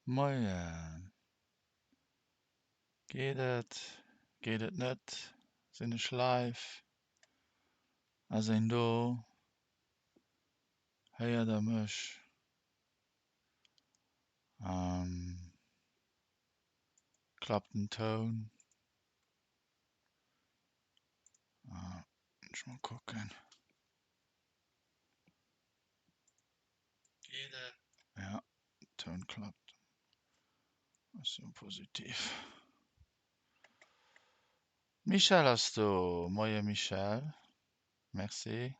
Moien. Geet et? Geet et net? Sinn ech live? Ass een do? Héiert der mech? Klappt den Toun? Ech mol kucken. Geet et? Ja, Toun klappt. Ass jo positiv. D'Michèle ass do. Moie Michèle. Merci.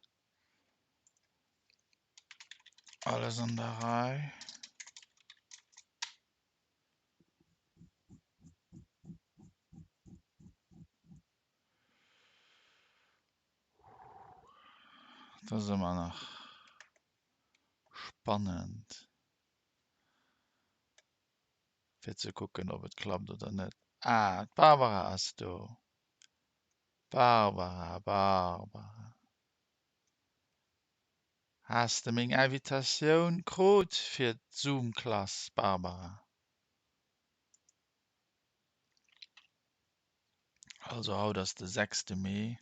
Alles an der Rei. Dat ass ëmmer nach spannend fir ze kucken, ob et klappt oder net. Ah, d'Barbara ass do. Barbara, Barbara. Has de meng Invitatioun krut fir d'Zoom-Klass, Barbara? Also haut ass de sechste Mee.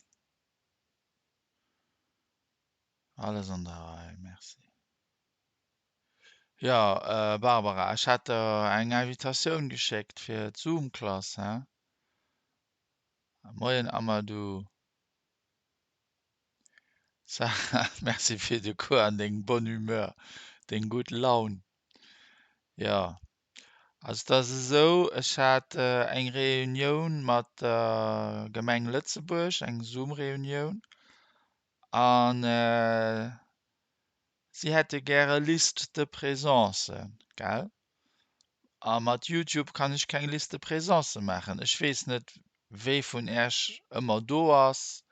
Alles an der Rei, merci. Jo, Barbara, ech hat der eng Invitatioun geschéckt fir d'Zoom-Klass, he? Moien Amadou. Sarah, merci fir de Cours an deng bonne humeur, deng gutt Laun. Jo, also et ass esou, ech hat eng Reunioun mat der Gemeng Lëtzebuerg, eng Zoom-Reunioun, an si hätte gäre Liste de présencen, gell? A mat Youtube kann ech keng Liste de présence maachen. Ech weess net, wee vun Äech ëmmer do ass,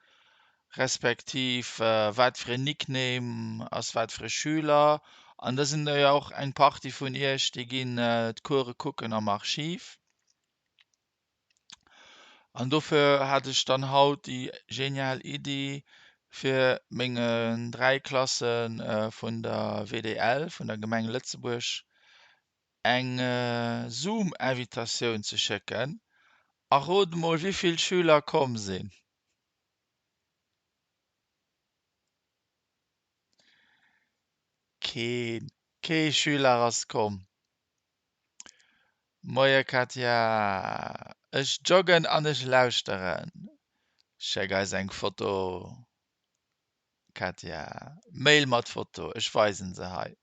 respektiv wat fir en Nickname ass wat fir e Schüler. An da sinn der jo och eng Partie vun Iech, déi ginn d'Course kucken am Archiv. An dofir hat ech dann haut déi genial Iddi, fir mengen 3 Klasse vun der WDL, vun der Gemeng Lëtzebuerg, eng Zoom-Invitatioun ze schécken. A rot emol wéivill Schüler komm sinn? Keen. Kee Schüler ass komm. Moie Katja, ech joggen an ech lauschteren. Schéck eis eng Foto Katja. Mail mat Foto, ech weisen se hei.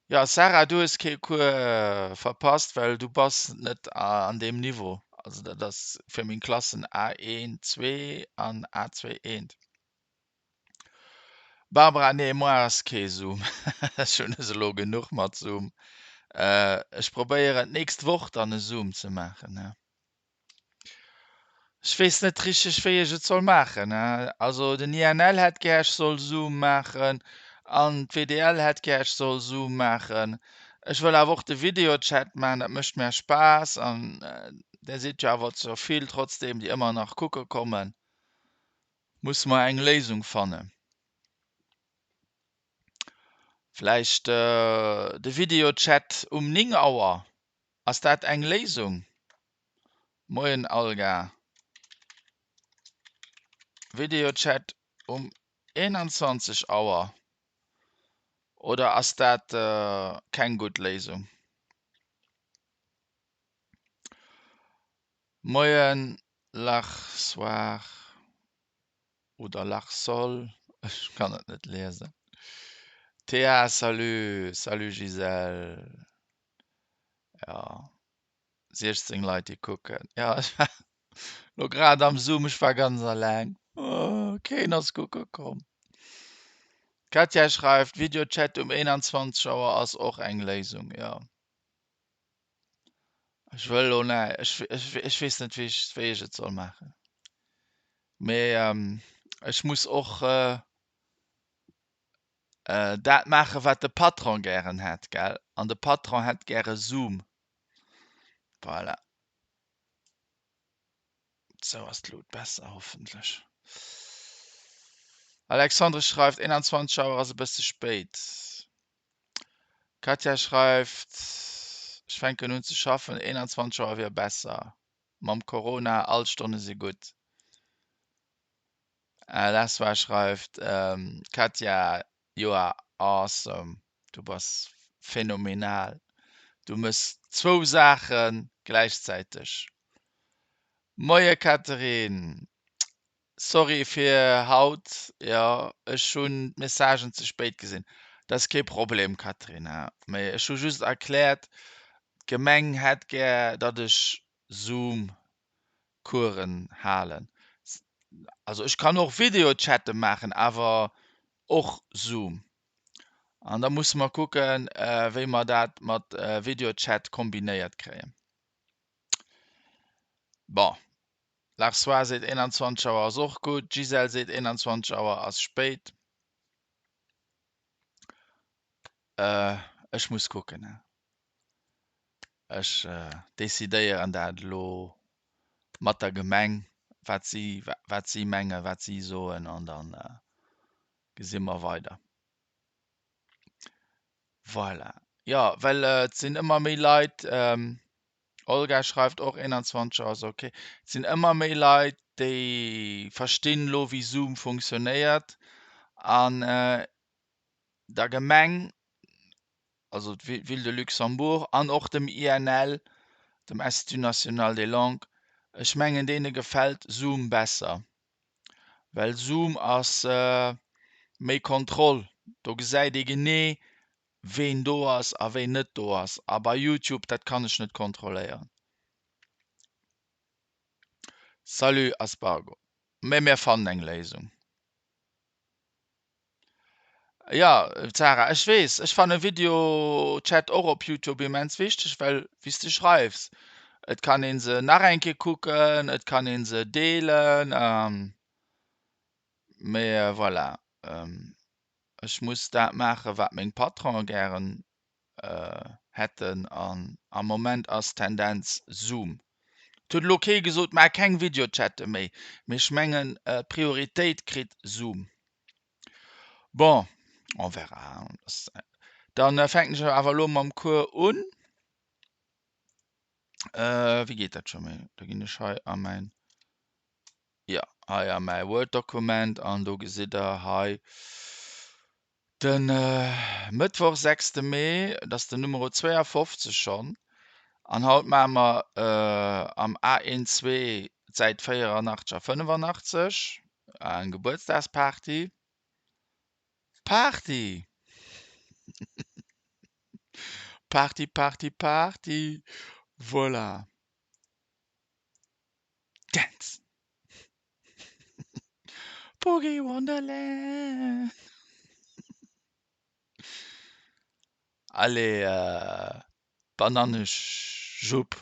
Jo Sarah, du hues kee Cours verpasst, well du bass net an deem Niveau. Also dat ass fir meng Klassen A1, 2 an A2, 1. Barbara, Nee, moar ass kee Zoom. Ech hunn es elo genuch mat Zoom. Ech probéieren d'nächst Woch dann e Zoom ze maachen. Ech weess net richteg wéi ech et soll maachen. Also den INL hätt gär ech soll Zoom maachen an d'WDL hätt gär ech soll Zoom maachen. Ech wëll awer och de Videochat maachen, dat mécht mär Spaass an där sidd jo awer zur vill trotzdeem déi ëmmer nach kucke kommen. Musse mer eng Léisung fannen. Vläicht de Videochat um 9 Auer, ass dat eng Léisung? Moien Alga. Videochat um 21 Auer oder ass dat keng gutt Léisung? Moien Larsoir oder Larsol, ech kann et net liesen. Théa, salut, salut Gisèle. Jo. 16 Leit déi kucken. Ja ech war lo grad am Zoom, ech war ganz alleng. Oh, keen ass kucke komm. D'Katja schreift, Videochat um 21 Auer ass och eng Léisung. Jo. Ech wëll lo nä ech ech ech weess net wéi ech wéi ech et soll maachen. Mee ech muss och dat maachen, wat de Patron gären hätt, gell? An de Patron hätt gäre Zoom. Voilà. Sou ass d'Lut besser, hoffentlech. Alexandre schreift, 21 Auer ass e bësse spéit. D'Katja schreift, Ech fänken un ze schaffen, 21 Auer wier besser. Mam Corona, all Stonne si gutt. Laswa schreift, Katja, you are awesome, du bass phänomenal, du mëss zwou Saache gläichzäiteg. Moie Catherine, Sorry fir haut, jo ech hunn d'Messagen ze spéit gesinn. Dat ass kee Problem Catherine, mee ech hu just erkläert, d'Gemeng hätt gär datt ech Zoom Coursen halen. Also ech kann och Videochatte maachen, awer och Zoom. An da musse mer kucken, wéi mer dat mat Videochat kombinéiert kréien. Bon, Larsois seet 21 Auer ass och gutt, d'Gisèle seet 21 Auer ass spéit. Ech muss kucken. Ech decidéieren dat elo mat der Gemeng, wat si, wat si mengen, wat si soen an da gesi mer weider. Voilà. Jo, well et sinn ëmmer méi Leit, Olga schreift och 21 Auer ass ok. Et sinn ëmmer méi Leit, déi verstinn elo wéi Zoom funktionéiert an der Gemeng, also d'Ville de Luxembourg an och dem INL, dem Institut National des Langues, ech mengen deene gefält Zoom besser, well Zoom ass méi Kontroll, do gesäit ee genee ween do ass a ween net do ass a bei Youtube dat kann ech net kontrolléieren. Salut Aspargo, mee mir fannen eng Léisung. Jo Zara, ech weess, ech fanne Videochat och op Youtube immens wichteg, well wéi s de schreifs, et kann ee se nach eng Kéier kucken, et kann ee se deelen, mee voilà. Ech muss dat maachen, wat meng Patronen gären hätten an am Moment ass d'Tendenz Zoom. Et huet elo kee gesot, maach keng Videochatte méi, mee ech mengen d'Prioritéit kritt Zoom. Bon, on verra. Dann fänken ech awer elo mam Cours un. Wéi geet dat scho méi? Da ginn ech hei a mäin Jo, hei a mäi Word-Dokument an do gesitt der hei de Mëttwoch, sechste Mee, dat ass den Numero 52 schonn. An haut maache mer am A12 d'Säit 84 a 85, eng Gebuertsdagsparty. Party! Party, Party, Party! Voilà. Dance! Boogie Wonderland! Allez, Banannejupp!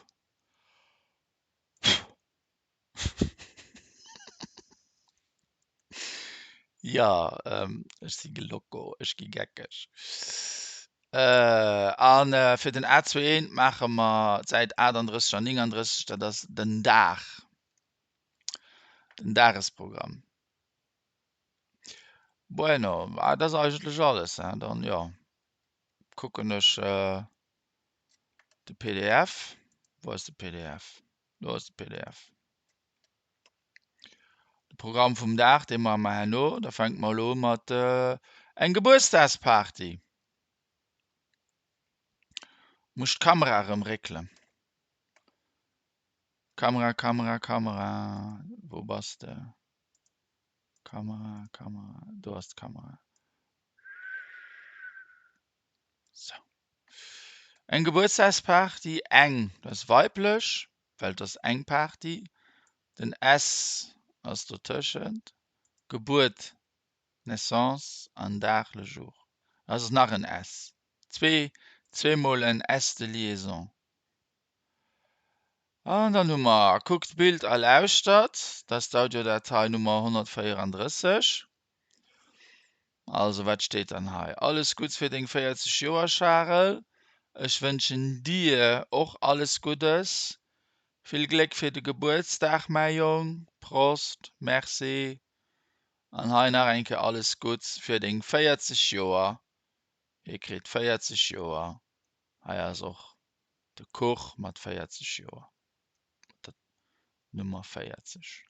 Jo, ech si gelocko, ech gi geckeg. A fir den A21 maache mer d'Säit 38 an 39, dat ass den Dag, den Dagesprogramm. Bueno, dat ass eigentlech alles, hein. Dann, jo, kucken ech de pdf. Wou ass de pdf? Do ass de pdf. De Programm vum Dag, dee maache mer herno. Da fänke mer elo u mat eng Gebuertsdagsparty. Muss d'Kamera erëm réckelen. Kamera, Kamera, Kamera, wou bass de? Kamera, Kamera, do ass d'Kamera. Sou. Eng Gebuertsdagsparty, eng, dat ass weiblech, well et ass eng Party. Den S ass dotëschent. Gebuert, Naissance an Dag, le jour. Dat ass nach en S. Zwee, zweemol en S de liaison. An dann hu mer Kuckt d'Bild a lauschtert, dat ass d'Audiodatei Nummer 134. Also wat steet dann hei? Alles Gutts fir deng 40 Joer Charel. Ech wënschen dir och alles Guddes. Vill Gléck fir de Gebuertsdag mäi Jong. Prost, Merci. An hei nach eng Kéier alles Gutts fir deng 40 Joer. Hie kritt 40 Joer. Hei ass och de Kuch mat 40 Joer, mat der Nummer 40.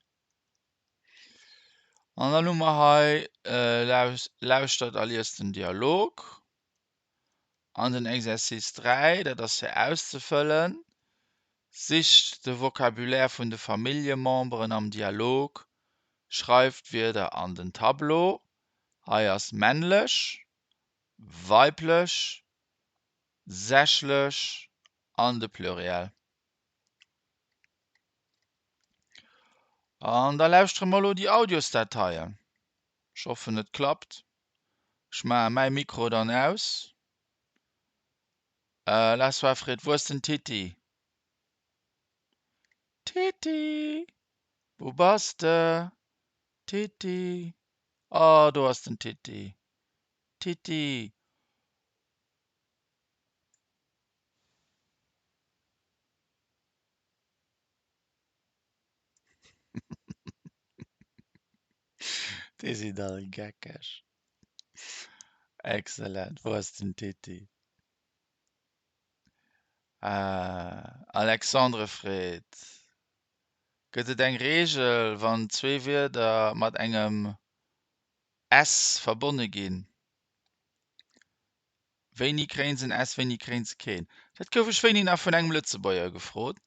An dann hu mer hei Lauschtert a liest den Dialog. An den Exercice 3, dat ass fir auszefëllen, Sicht de Vocabulaire vun de Familljememberen am Dialog, schreift d'Wierder an den Tableau. Hei ass männlech, weiblech, sächlech an de Pluriel. An da lauschtere mer elo déi Audiosdateien. Ech hoffen et klappt. Ech maache mäi Mikro dann aus. Lass freet, Wou ass den Titi? Titi, wou bass de? Titi, oh do ass den Titi. Titi. Déi sinn all geckeg. Excellent. Wou ass den Titi? Alexandre freet, Gëtt et eng Reegel, wann zwee Wierder mat engem s verbonne ginn? Wéini kréien se en S, wéini kréien se keen? Dat gouf ech wéini nach vun engem Lëtzebuerger gefrot.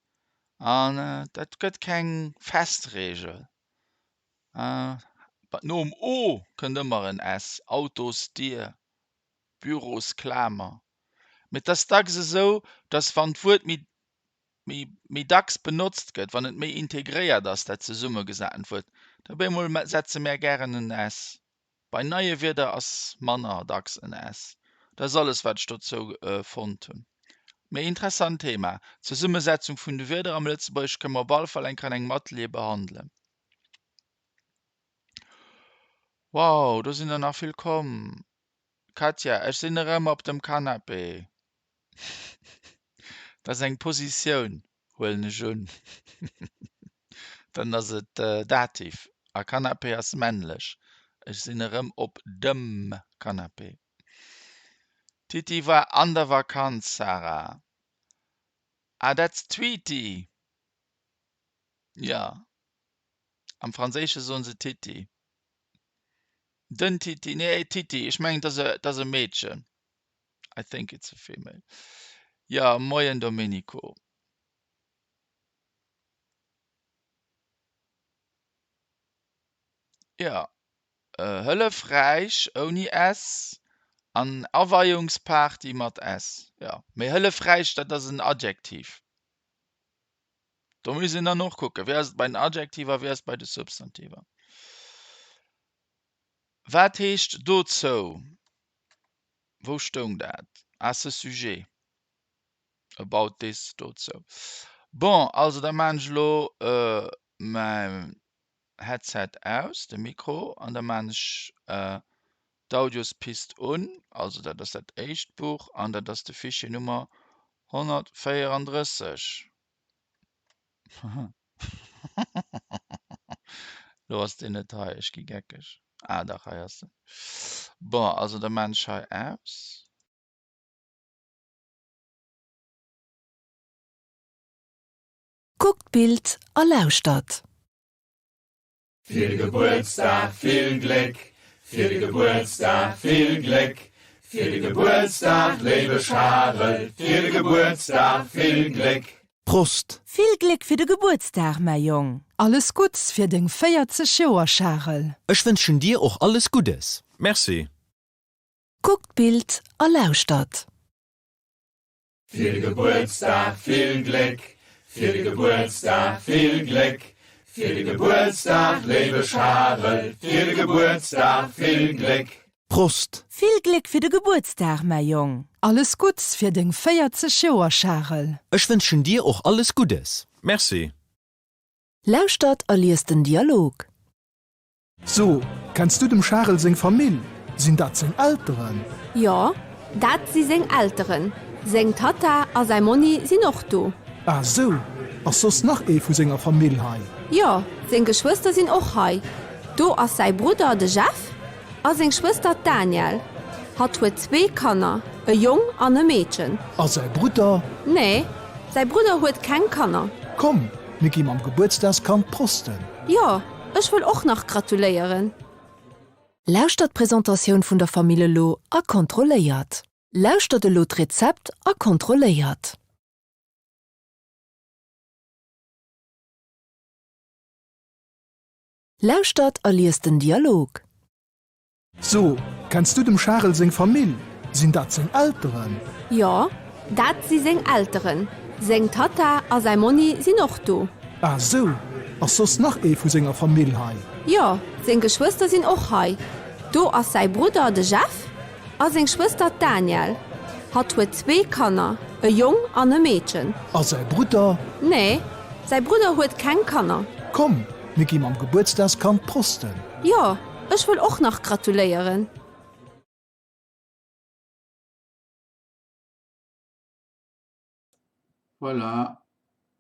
An dat gëtt keng fest Reegel. Nom O kënnt ëmmer en S, Autosdier, Bürosklamer. Mee et ass dacks esou, datt wann d'Wuert méi méi méi dacks benotzt gëtt, wann et méi integréiert ass, dat zesummegesatent Wuert, da op eemol setze mär gären en S. Bei neie Wierder ass manner dacks en s. Dat ass alles wat ech dozou fonnt hunn. Mee interessant Thema. D'Zesummesetzung vun de Wierder am Lëtzebuergesch kënne mer op alle Fall eng Kéier an engem Atelier behandelen. Wow, do sinn der nach vill komm. Katja, ech sinn erëm op dem Canapé. Dat ass eng Positioun, huelen ech un. Dann ass et Dativ a Canapé ass männlech. Ech sinn erëm op dem Canapé. D'Titi war an der Vakanz, Sarah. Ah, that's Tweety. Jo, am Franséische soen se Titi. Den Titi, nee, Titi, ech mengen, et ass e Meedchen. I think it's a female. Jo, moien Domenico. Jo, hëllefräich ouni s an Aweiungsparty mat s. Jo, mee hëllefräich, dat ass en Adjektiv. Do muss een dann och kucken, wéi ass et bei den Adjektiver, wéi ass et bei de Substantiver. Wat heescht dozou? Wou stoung dat? À ce sujet. About this dozou. Bon, also da maan ech elo mäin Headset aus, de Mikro, an da maan ech d'Audiospist un. Also dat ass dat éischt Buch an dat ass de Fichier Nummer 134. Lo ass deen net hei, ech gi geckeg. Ah dach, hei ass en. Bon, also da maan ech hei aus. Kuckt d'Bild a lauschtert. Fir de Gebuertsdag vill Gléck, fir de Gebuertsdag vill Gléck, fir de Gebuertsdag, léiwe Charel, fir de Gebuertsdag vill Gléck. Prost! Vill Gléck fir de Gebuertsdag, mäi Jong! Alles Gudds fir deng 40 Joer, Charel! Ech wënschen dir och alles Guddes. Merci. Kuckt d'Bild a lauschtert. Fir de Gebuertsdag vill Gléck, fir de Gebuertsdag vill Gléck, fir de Gebuertsdag, léiwe Charel, fir de Gebuertsdag vill Gléck. Prost! Vill Gléck fir de Gebuertsdag, mäi Jong! Alles Gudds fir deng 40 Joer, Charel! Ech wënschen dir och alles Guddes. Merci. Lauschtert a liest den Dialog. So, kenns du dem Charel seng Famill? Sinn dat seng Elteren? Jo, dat si seng Elteren. Seng Tatta a säi Monni sinn och do. Ah sou, ass soss nach ee vu senger Famill hei? Jo, seng Geschwëster sinn och hei. Do ass säi Brudder, de Jeff, a seng Schwëster, d'Danielle. Hatt huet zwee Kanner, e Jong an e Meedchen. A säi Brudder? Nee, säi Brudder huet keng Kanner. Komm, mir gi mam Gebuertsdagskand prosten. Jo, ech wëll och nach gratuléieren. Lauschtert d'Presentatioun vun der Famill elo a kontrolléiert. Lauschtert elo d'Rezept a kontrolléiert. Lauschtert a liest den Dialog. So, kenns du dem Charel seng Famill? Sinn dat seng Elteren? Jo, dat si seng Elteren. Seng Tatta a säi Monni sinn och do. Ah sou, ass soss nach ee vu senger Famill hei? Jo, seng Geschwëster sinn och hei. Do ass säi Brudder, de Jeff, a seng Schwëster, d'Danielle. Hatt huet zwee Kanner, e Jong an e Meedchen. A säi Brudder? Nee, säi Brudder huet keng Kanner. Komm, mir gi mam Gebuertsdagskand prosten. Jo, ech wëll och nach gratuléieren. Voilà,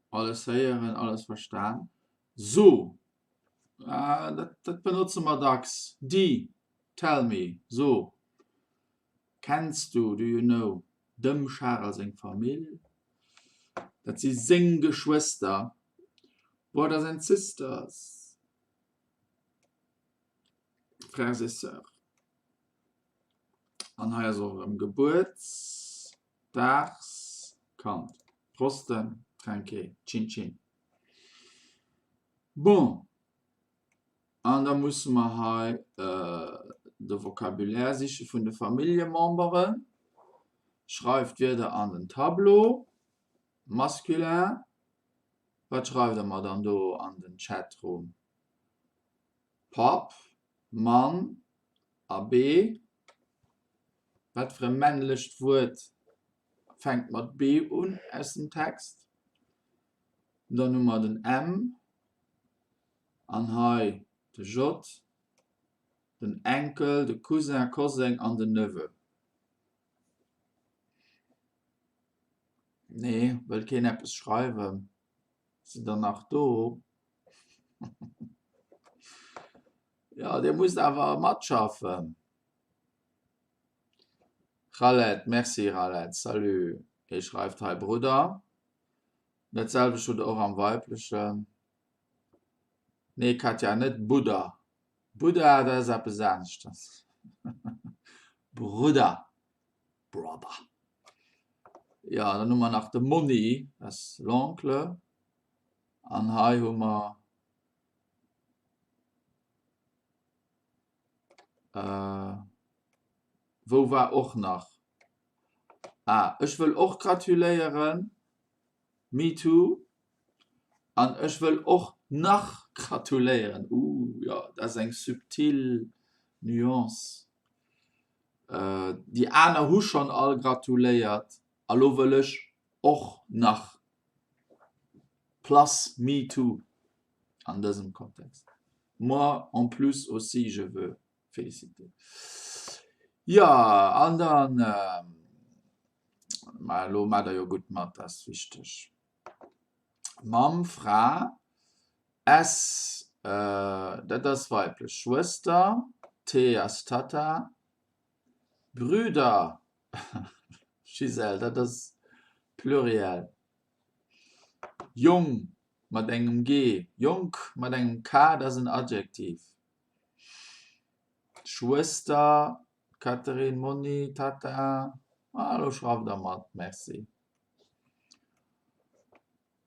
alles héieren, alles verstan. So, dat, dat benotze mer dacks. Di, tell me, so. Kenns du, do you know, dem Charel seng Famill? Dat si seng Geschwëster, brothers and sisters, frères et sœurs. An hei ass och erëm Gebuertsdagskand. Prosten, Trinquer, Tschin tschin. Bon, an da musse mer hei de Vocabulaire siche vun de Familljememberen. Schreift d'Wierder an den Tableau. Masculin, wat schreift der mer dann do an den Chatroom? Papp, Mann a B. Wat fir e männlecht Wuert fänkt mat B un aus dem Text? Dann hu mer den M an hei de J, den Enkel, de Cousin, Koseng an den Neveu. Nee, wëll keen eppes schreiwen? Sidd der nach do? Ja, Dir musst awer matschaffen. Khaled, Merci Khaled, salut. Hie schreift hei Brudder. Dat selwecht hutt Der och am Weiblechen. Nee Katja, net Budder. Buddha, dat ass eppes aneschters. Brudder, brother. Jo, dann hu mer nach de Monni, dat ass l'oncle. An hei hu mer äh, wou war och nach? Ah, ech wëll och gratuléieren, me too. An ech wëll och nach gratuléieren, uh, jo, dat ass eng subtil Nuance. Äh, déi aner hu schonn all gratuléiert a lo wëll ech och nach Plus me too an dësem Kontext. Moi en plus aussi je veux féliciter. Jo, an dann, ma elo maacht Der jo gutt mat, dat ass wichteg. Mamm, Fra, S, dat ass weiblech, Schwëster, T ass Tatta, Brüder, Gisèle, dat ass Pluriel. Jong mat engem G, Jonk mat engem K, dat ass en Adjektiv. Schwëster, Catherine, Monni, Tatta, ah, elo schreift Der mat, merci.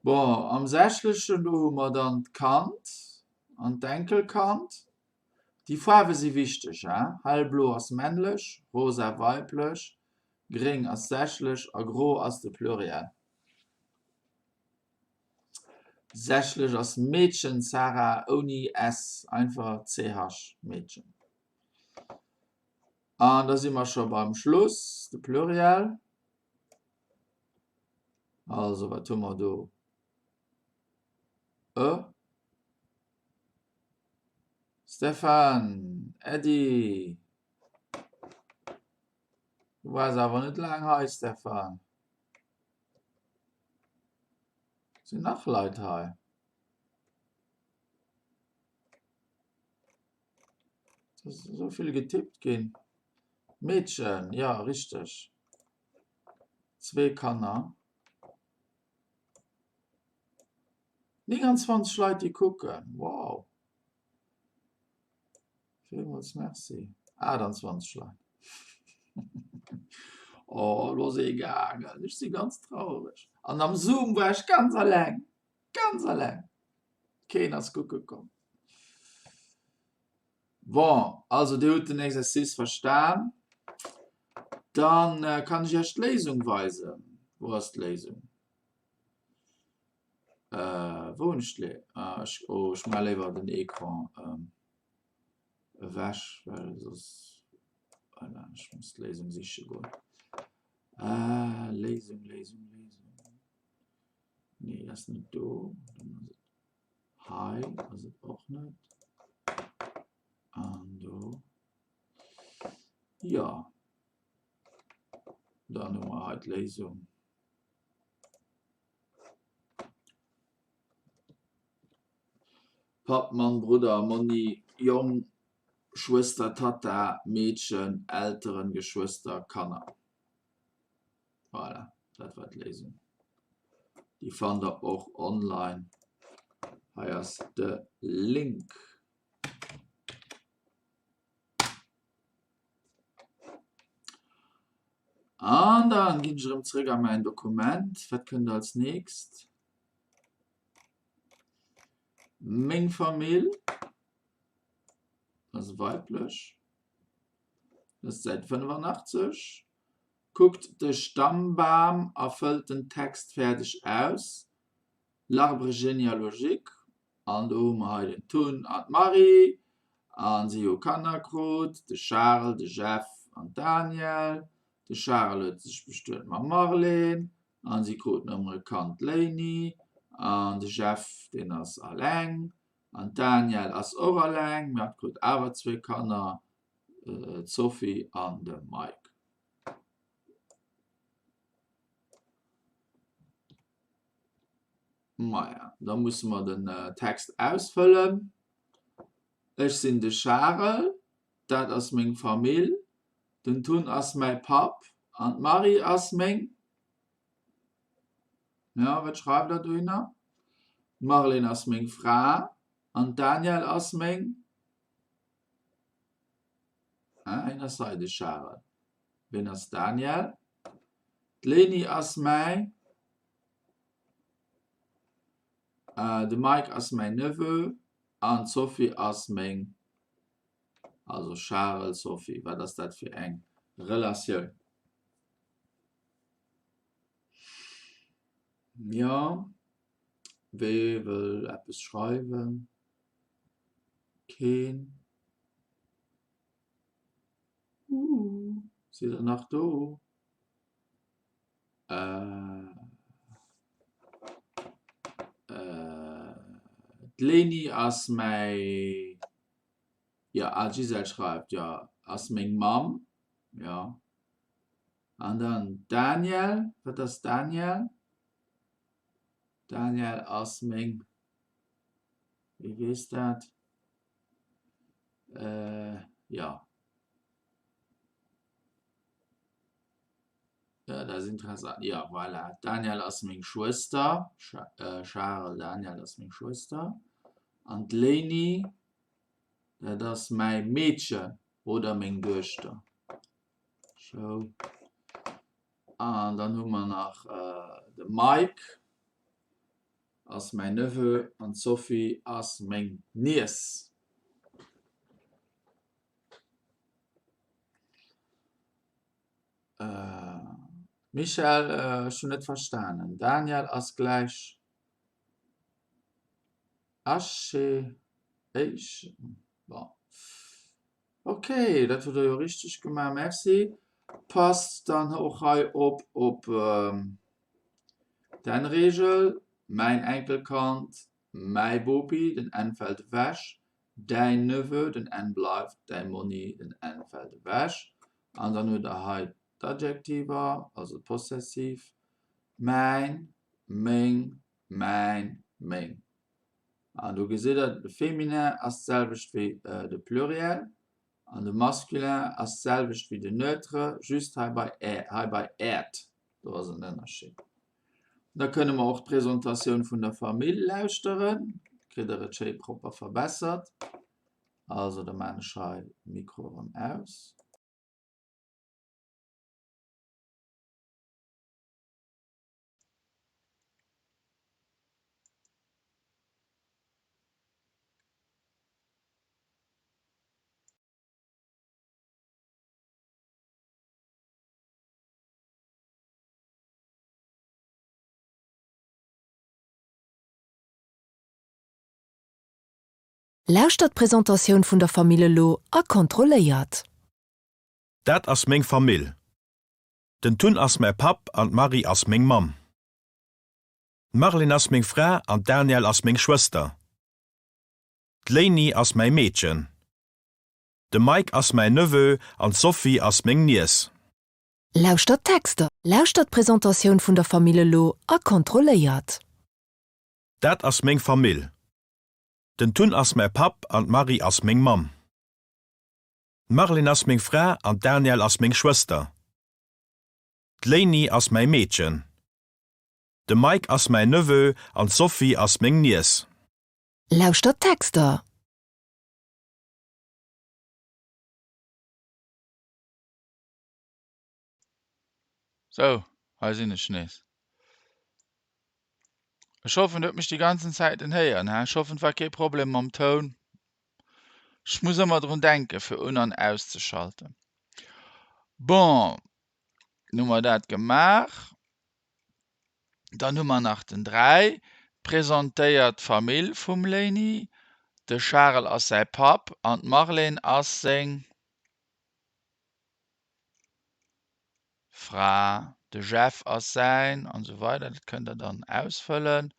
Bon, am Sächlechen, do hu mer dann d'Kand an d'Enkelkand. Déi Faarwe si wichteg, he? Hellblo ass männlech, rosa weiblech, gréng ass sächlech a gro ass de Pluriel. Sächlech ass Meedchen, Sarah, ouni s, einfach ch, Meedchen. An da si mer scho beim Schluss, de Pluriel. Also, wat hu mer do? E. Stéphane, Äddi! Du waars awer net laang hei, Stéphane. Sinn nach Leit hei? Et ass esou vill getippt ginn. Meedchen, jo, richteg. Zwee Kanner. 29 Leit déi kucken, wow! Villmools Merci. 28 Leit. Oh, elo ass ee gaangen. Ech si ganz traureg. An am Zoom war ech ganz alleng. Ganz alleng. Keen ass kucke komm. Bon, also Dir hutt den Exercice verstan. Dann äh, kann ech Iech d'Léisung weisen. Wou ass d'Léisung? Äh, wou hunn ech d'Lé ah, ech, oh, ech maache léiwer den Ecran ähm, ewech, well soss, voilà, ech muss d'Léisung siche goen. Äh, Léisung, Léisung, Léisung. Nee, ass net do. Dann ass et hei, ass et och net. An do. Ja. Dann hu mer hei d'Léisung. Papp, Mann, Brudder, Monni, Jong, Schwëster, Tatta, Meedchen, Elteren, Geschwëster, Kanner. Voilà, dat war d'Léisung. Déi fannt der och online. Hei ass de Link. An dann ginn ech erëm zréck a mäin Dokument. Wat kënnt als nächst? Meng Famill ass weiblech. Dat ass d'Säit 85. Kuckt de Stammbam a fëllt den Text fäerdeg aus. L'arbre généalogique. An do hu mer hei den Tun an d'Marie. A si hu Kanner krut, de Charel, de Jeff an d'Daniel. De Charel huet sech bestuet mam Marlene a si kruten ëmmer e Kand, d'Léini. An de Jeff, deen ass alleng. An d'Danielle ass och alleng, mee hatt krut awer zwee Kanner, d'Sophie an de Mike. Maja, da musse mer den Text ausfëllen. Ech sinn de Charel, dat ass meng Famill, den Tun ass mäi Papp an d'Marie ass meng. Jo, wat schreift der dohinner? D'Marlene ass meng Fra an d'Danielle ass meng. Ah, hien ass hei, de Charel. Wien ass d'Danielle? D'Leni ass mäi. De Mike ass mäin Neveu an d'Sophie ass meng, also Charel, Sophie, wat ass dat fir eng Relatioun? Jo, wee wëll eppes schreiwen? Keen? Ooh, sidd der nach do? D'Léini ass mäi, jo, ah d'Gisèle schreift, jo, ass meng Mamm, jo. An dann d'Danièle, wat ass d'Danièle? D'Danièle ass meng, wie weess dat? Jo. Dat ass interessant. Jo, voilà. D'Danielle ass meng Schwëster. Charel, Danielle ass meng Schwëster. An d'Léini, dat ass mäi Meedchen oder meng Duechter. Sou. An dann hu mer nach de Mike, ass mäin Neveu, an d'Sophie ass meng Niess. Michèle, ech hunn net verstanen. Daniel ass gläich Asche, Éich, bon. Ok, dat hutt Der jo richteg gemaach, merci. Passt dann och hei op op d'N-Reegel, mäin Enkelkand, mäi Bopi, den N fält ewech, däin Neveu, den N bleift, däi Monni, den N fält ewech. An dann hutt Der hei d'Adjektiver, also d'Possessiv, mäin, meng, mäin, meng. An do gesitt Der, de Féminin ass d'selwecht wéi de Pluriel. An de Masculin ass d'selwecht wéi den Neutre, just hei bei ä, hei bei äert, do ass en Ënnerscheed. Da kënne mer och d'Presentatioun vun der Famill lauschteren. Kritt der et schéi propper verbessert. Also da maan ech hei Mikro erëm aus. Lauschtert d'Presentatioun vun der Famill elo a kontrolléiert. Dat ass meng Famill. Den Tun ass mäi Papp an d'Marie ass meng Mamm. D'Marlene ass meng Fra an d'Danielle ass meng Schwëster. D'Léini ass mäi Meedchen. De Mike ass mäin Neveu an d'Sophie ass meng Niess. Lauschtert d'Texter. Lauschtert d'Presentatioun vun der Famill elo a kontrolléiert. Dat ass meng Famill. Den Tun ass mäi Papp an d'Marie ass meng Mamm. D'Marlene ass meng Fra an d'Danielle ass meng Schwëster. D'Léini ass mäi Meedchen. De Mike ass mäin Neveu an d'Sophie ass meng Niess. Lauschtert d'Texter. Sou, hei sinn ech nees. Ech hoffen, dir hutt mech déi ganzen Zäiten héieren. Ech hoffen, et war kee Problem mam Toun. Ech muss ëmmer drun denken, fir un an auszeschalten. Bon, nun hu mer dat gemaach. Dann hu mer nach den 3, presentéiert d'Famill vum Léini. De Charel ass säi Papp an d'Marlène ass seng. Fra, de Jeff ass säin, an esou weider. Dat kënnt der dann ausfëllen.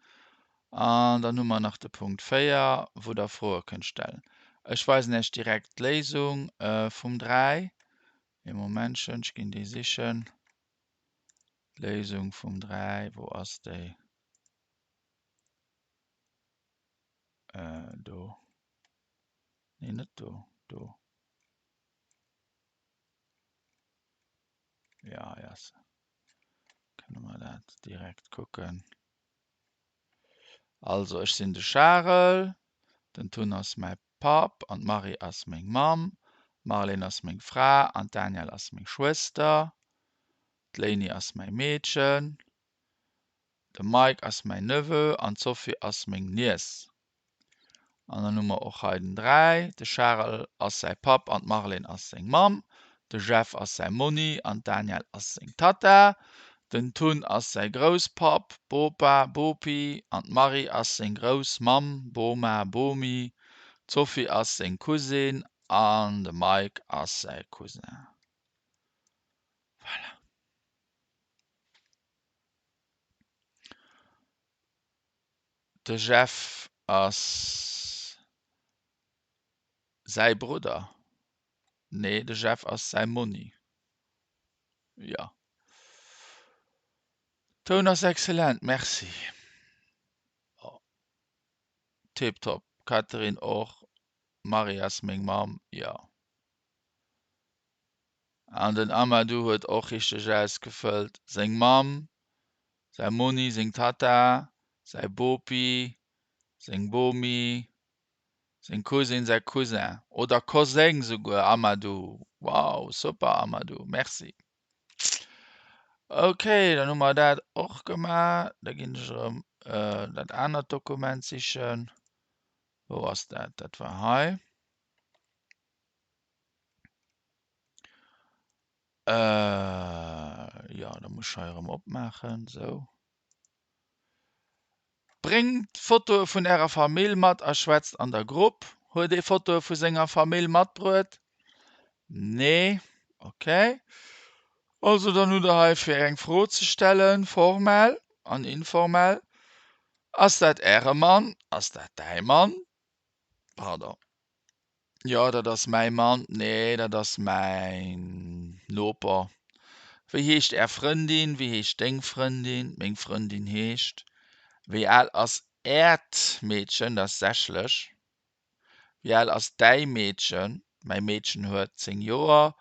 An dann hu mer nach de Punkt 4, wou der Froe kënnt stellen. Ech weisen Iech direkt d'Léisung vum 3. Ee Momentchen, ech ginn déi sichen. D'Léisung vum 3, wou ass déi? Do. Nee, net do, do. Ja, hei ass se. Kënne mer dat direkt kucken. Also, ech sinn de Charel, den Tun ass mäi Papp an d'Marie ass meng Mamm, d'Marlène ass meng Fra an d'Danielle ass meng Schwëster, d'Léini ass mäi Meedchen, de Mike ass mäin Neveu an d'Sophie ass meng Niess. An dann hu mer och hei den 3, de Charel ass säi Papp an d'Marlène ass seng Mamm, de Jeff ass säi Monni an d'Danielle ass seng Tatta, den Tun ass säi Grousspapp, Bopa, Bopi, an d'Marie ass seng Groussmamm, Boma, Bomi, d'Sophie ass seng Cousine an de Mike ass säi Cousin. Voilà. De Jeff ass säi Brudder. Nee, de Jeff ass säi Monni. Jo. Toun ass excellent, merci. Tiptop. Catherine och. Marie ass meng Mamm, jo. An den Amadou huet och richteg ausgefëllt. Seng Mamm, säi Monni, seng Tatta, säi Bopi, seng Bomi, seng Cousine, säi Cousin oder Koseng souguer, Amadou. Wow, super Amadou, merci. Ok, dann hu mer dat och gemaach. Da ginn ech erëm dat anert Dokument sichen. Wou ass dat? Dat war hei. Äh, jo, da muss ech hei erëm opmaachen, sou. Bréngt Fotoe vun ärer Famill mat a schwätzt an der Grupp. Huet ee Fotoe vu senger Famill matbruet? Nee? Ok. Also dann hutt der hei fir eng Fro ze stellen, formell an informell. Ass dat äre Mann? Ass dat däi Mann? Pardon. Jo, dat ass mäi Mann. Nee, dat ass mäin Noper. Wéi heescht Är Frëndin? Wéi heescht deng Frëndin? Meng Frëndin heescht. Wéi al ass Äert Meedchen? Dat ass sächlech. Wéi al ass däi Meedchen? Mäi Meedchen huet 10 Joer.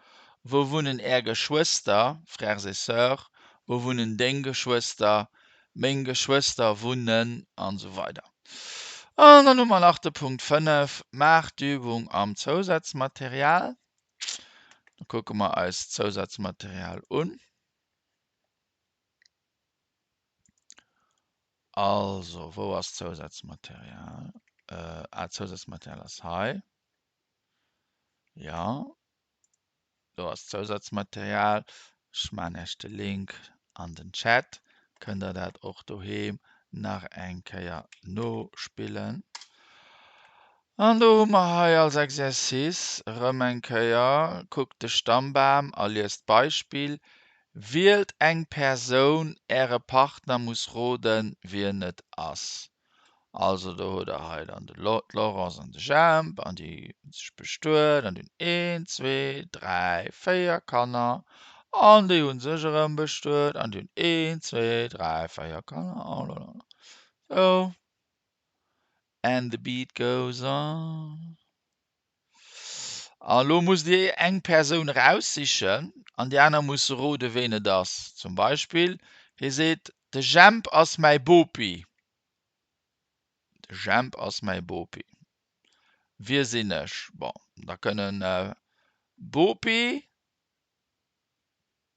Wou wunnen Är Geschwëster, Frères et sœurs? Wou wunnen deng Geschwëster? Meng Geschwëster wunnen an esou weider. An dann hu mer nach de Punkt 5, Maach d'Übung am Zousazmaterial. Da kucke mer eis d'Zousazmaterial un. Also, wou ass d'Zousazmaterial? Ah, d'Zousazmaterial ass hei. Jo, do ass d'Zousazmaterial. Ech maachen Iech de Link an den Chat. Kënnt Der dat och doheem nach eng Kéier nospillen. An do hu mer hei als Exercice erëm eng Kéier, Kuckt de Stammbam a liest d'Beispill. Wielt eng Persoun, Äre Partner muss roden, wien et ass. Also do hutt der hei dann de d'Laurence an de Jemp an déi hunn sech bestuet an déi hunn een, zwee, dräi, véier Kanner an déi hunn sech erëm bestuet an déi hunn een, zwee, dräi, véier Kanner an esou. And the beat goes on. An elo musst Dir eng Persoun eraussichen an déi aner musse rode ween et ass. Zum Beispill hie seet, De Jemp ass mäi Bopi. De Jemp ass mäi Bopi. Wie sinn ech? Bon, da kënnen Bopi,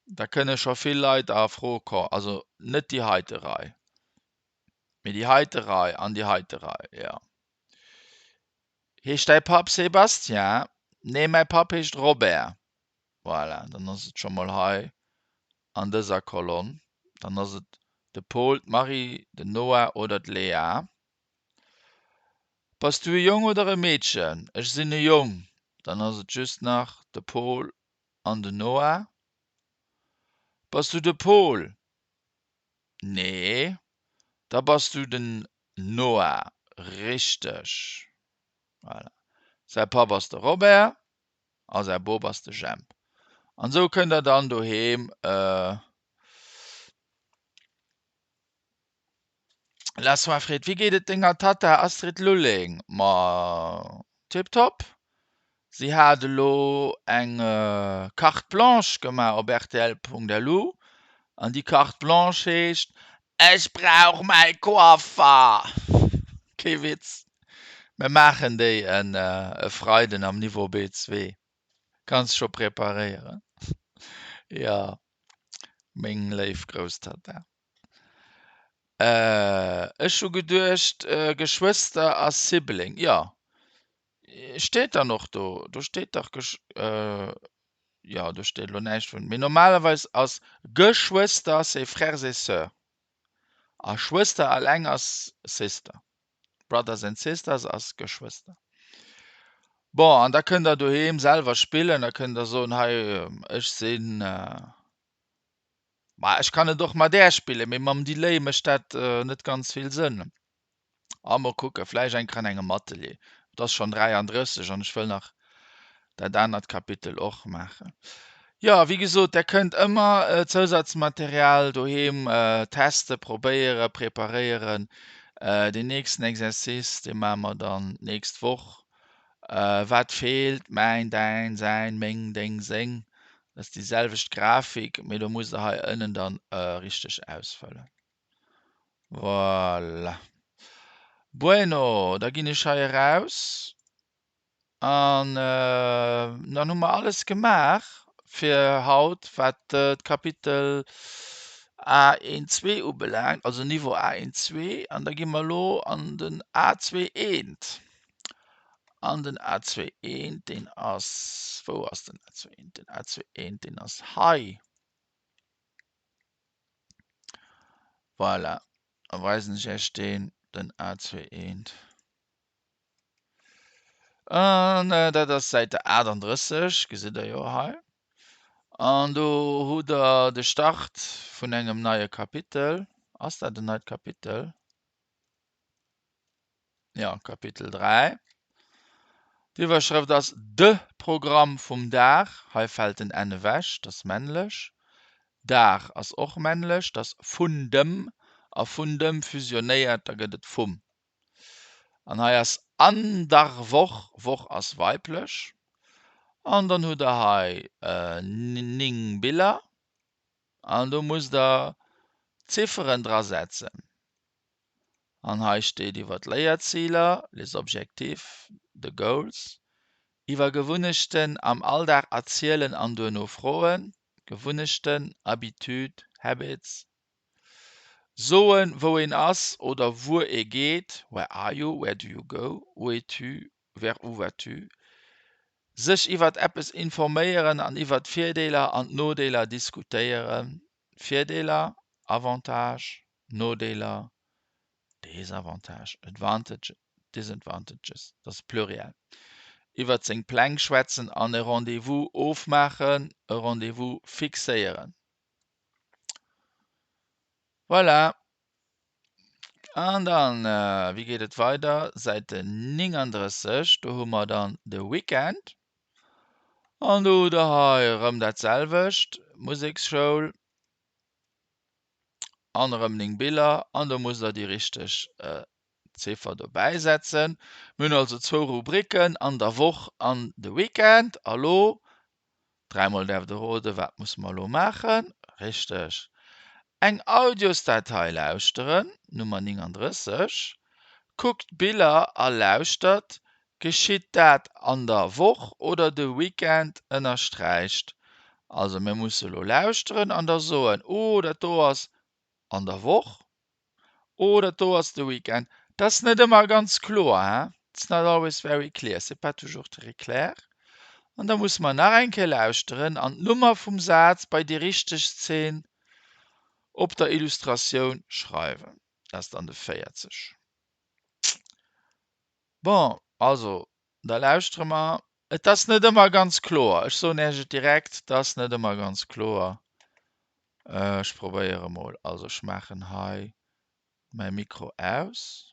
da kënne scho vill Leit a Fro kommen. Also net déi heite Rei, mee déi heite Rei an déi heite Rei, jo. Heescht däi Papp Sébastien? Nee, mäi Papp heescht Robert. Voilà, dann ass et scho mol hei an dëser Kolonn. Dann ass et de Paul, d'Marie, den Noah oder d'Léa. Bass du e Jong oder e Meedchen? Ech sinn e Jong. Dann ass et just nach de Paul an den Noah. Bass du de Paul? Nee. Da bass du den Noah. Richteg. Voilà. Säi Papp ass de Robert. A säi Bop ass de Jemp. An esou kënnt der dann doheem La Soin freet, Wéi geet et denger Tatta Astrid Lulling? Ma tiptop. Si hat elo eng Carte blanche gemaach op rtl.lu an déi Carte blanche heescht Ech brauch mäi Coiffer! Kee Witz, mir maachen déi e Freiden am Niveau B2. Kanns scho preparéieren. Jo, meng léif Grousstatta. Ech hu geduecht, Geschwëster a Sibling. Jo, steet dann och do. Do steet dach Gesch, jo, do steet elo näischt vun. Mee normalerweis ass Geschwëster, c'est frères et sœurs. A Schwëster alleng ass sister. Brothers and sisters ass Geschwëster. Bon, an da kënnt der doheem selwer spillen, da kënnt der soen, hei ech sinn, ma ech kann et och mat där spillen, mee mam Delay mécht dat net ganz vill Sënn. A mol kucken, vläicht eng Kéier an engem Atelier. Et ass schonn 33 an ech wëll nach dat anert Kapitel och maachen. Jo, wéi gesot, där kënnt ëmmer Zousazmaterial doheem teste, probéieren, preparéieren. Deen nächsten Exercice, dee maache mer dann d'nächst Woch. Wat feelt? Mäin, däin, säin, meng, deng, seng. Dat ass déi selwecht Grafik, mee do musst der hei ënnen dann richteg ausfëllen. Voilà. Bueno, da ginn ech hei eraus. An dann hu mer alles gemaach fir haut, wat d'Kapitel A1-2 ubelaangt, also Niveau A1-2. An da gi mer elo an den A2-1. An den A2-1, deen ass, wou ass den A2-1? Den A2-1, deen ass hei. Voilà, da weisen ech Iech deen, den A21. An dat ass Säit der 38, gesitt Der jo hei. An do hutt Der de Start vun engem neie Kapitel. Ass dat en neit Kapitel? Jo, Kapitel 3. D'Iwwerschrëft ass De Programm vum Dag. Hei fält den n ewech, dat ass männlech. Dag ass och männlech, dat ass vun dem. A vun dem fusionéiert, da gëtt et vum. An hei ass an der Woch, Woch ass weiblech. An dann hutt der hei 9 Biller an do musst der Zifferen dra setzen. An hei steet iwwer d'Léierziler, les objectifs, the goals, iwwer Gewunnechten am Alldag erzielen an duerno froen, Gewunnechten, habitudes, habits, soen, wou een ass oder wuer ee geet, where are you, where do you go, où es-tu, vers où vas-tu, sech iwwert eppes informéieren an iwwert d'Virdeeler an d'Nodeeler diskutéieren, Virdeeler, avantages, Nodeeler, désavantages, advantages, disadvantages, dat ass Pluriel, iwwert seng Pläng schwätzen an e Rendez-vous ofmaachen, e Rendez-vous fixéieren. Voilà. An dann, wéi geet et weider? Säite 39, do hu mer dann de Weekend. An do hutt der hei erëm dat selwecht, Museksschoul an erëm 9 Biller an do musst der déi richteg Ziffer dobäi setzen. Mir hunn also zwou Rubriken, an der Woch an de Weekend. A lo Dräimol däerft Der roden, Wat musse mer elo maachen? Richteg, eng Audiosdatei lauschteren, Nummer 39. Kuckt d'Biller a lauschtert. Geschitt dat an der Woch oder de Weekend? Ënnersträicht. Also mir musse elo lauschteren an da soen, Oh, dat do ass an der Woch. Oh, dat do ass de Weekend. Dat ass net ëmmer ganz kloer, hein? It's not always very clear, c'est pas toujours très clair. An da musse mer nach eng Kéier lauschteren an d'Nummer vum Saz bei déi richteg Zeen op der Illustratioun schreiwen. Dat ass dann de 40. Bon, also, da lauschtere mer. Et ass net ëmmer ganz kloer. Ech soen Iech et direkt, et ass net ëmmer ganz kloer. Ech probéiere mol. Also ech maachen hei mäi Mikro aus.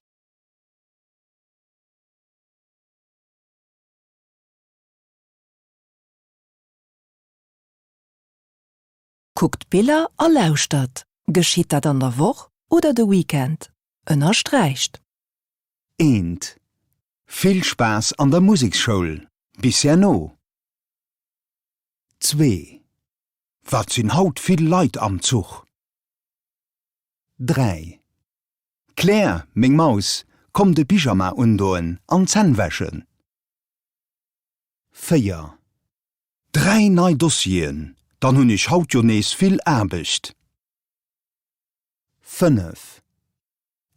Kuckt d'Biller a lauschtert. Geschitt dat an der Woch oder de Weekend? Ënnersträicht. Eent. Vill Spaass an der Museksschoul. Bis herno. Zwee. Wat sinn haut vill Leit am Zuch. 3. Claire, meng Maus, komm de Pyjama undoen an d'Zänn wäschen. 4. Dräi nei Dossieren, dann hunn ech haut jo nees vill Aarbecht. 5.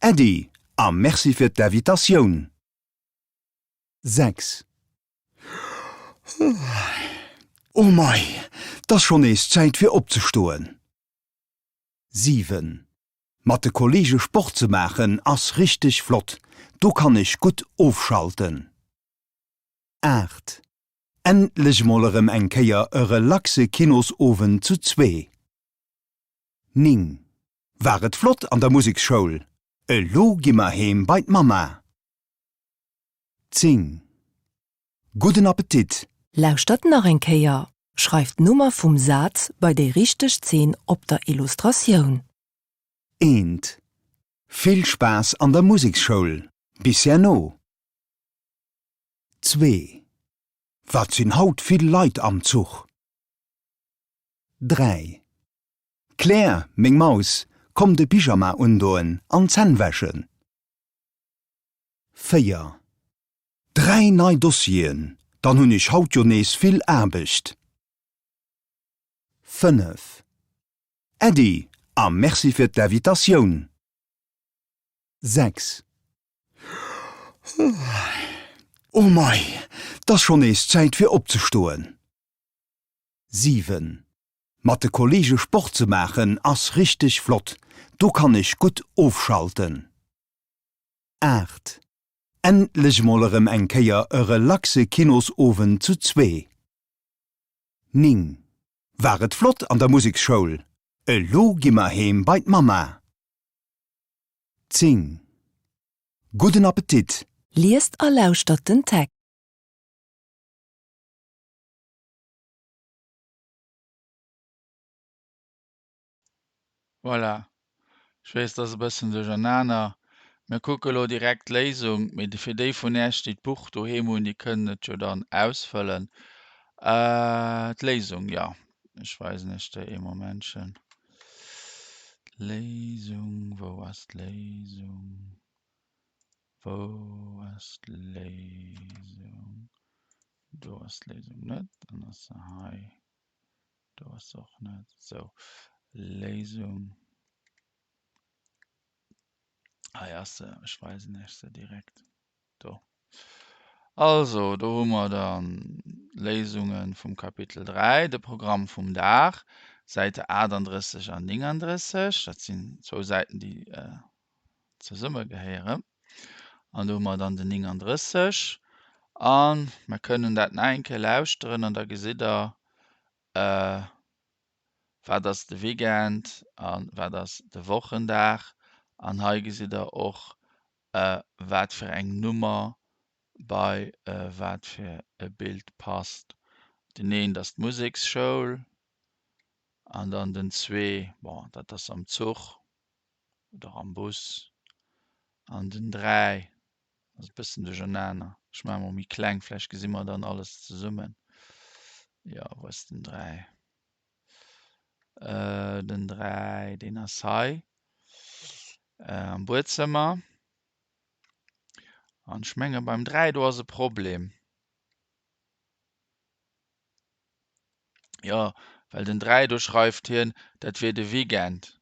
Äddi a Merci fir d'Invitatioun. 6. Oh mei, 't ass schonn nees Zäit fir opzestoen. 7. Mat de Kollege Sport ze maachen ass richteg flott, do kann ech gutt ofschalten. 8. Endlech mol erëm eng Kéier e relaxe Kinosowend zu zwee. 9. War et flott an der Museksschoul? Elo gi mer heem bei d'Mamma. 10. Gudden Appetit! Lauschtert nach eng Kéier. Schreift d'Nummer vum Saz bei déi richteg Zeen op der Illustratioun. Eent. Vill Spaass an der Museksschoul! Bis herno! Zwee. Wat sinn haut vill Leit am Zuch! 3. Claire, meng Maus, komm de Pyjama undoen an d'Zänn wäschen. 4. Dräi nei Dossieren, dann hunn ech haut jo nees vill Aarbecht. 5. Äddi a Merci fir d'Invitatioun. 6. Oh mei, 't ass schonn nees Zäit fir opzestoen. 7. Mat de Kollege Sport ze maachen ass richteg flott, do kann ech gutt ofschalten. 8. Endlech mol erëm eng Kéier e relaxe Kinosowend zu zwee. 9. War et flott an der Museksschoul? Elo gi mer heem bei d'Mamma. 10. Gudden Appetit! Liest a lauschtert den Text. Voilà. Ech weess, et ass e bëssen duerchernaner. Mir kucke elo direkt d'Léisung, mee fir déi vun Iech, déi d'Buch doheem hunn, déi kënnen et jo dann ausfëllen. D'Léisung, jo, ech weisen iech déi ee Momentchen. D'Léisung, wou ass d'Léisung? Wou ass d'Léisung? Do ass d'Léisung net, dann ass se hei. Do ass se och net. Sou, Léisung. Hei ass se, ech weisen iech se direkt. Do. Also, do hu mer dann d'Léisunge vum Kapitel 3, de Programm vum Dag, Säite 38 an 39. Dat sinn zwou Säiten, déi zesummegehéieren. An do hu mer dann den 39. A mer kënnen dat nach eng Kéier lauschteren an da gesitt Der, wat ass de Weekend a wat ass de Wochendag. An hei gesitt Der och, wat fir eng Nummer bei wat fir e Bild passt. Den eent ass d'Museksschoul an dann den zwee, bon, dat ass am Zuch oder am Bus an den 3 ass e bëssen duerchernaner. Ech maache mol méi kleng, vläicht gesi mer dann alles zesummen. Jo, wou ass den 3? Den 3, deen ass hei am Buedzëmmer. An ech menge beim 3, do ass e Problem. Jo, well den 3, do schreift hien, dat wier de Weekend.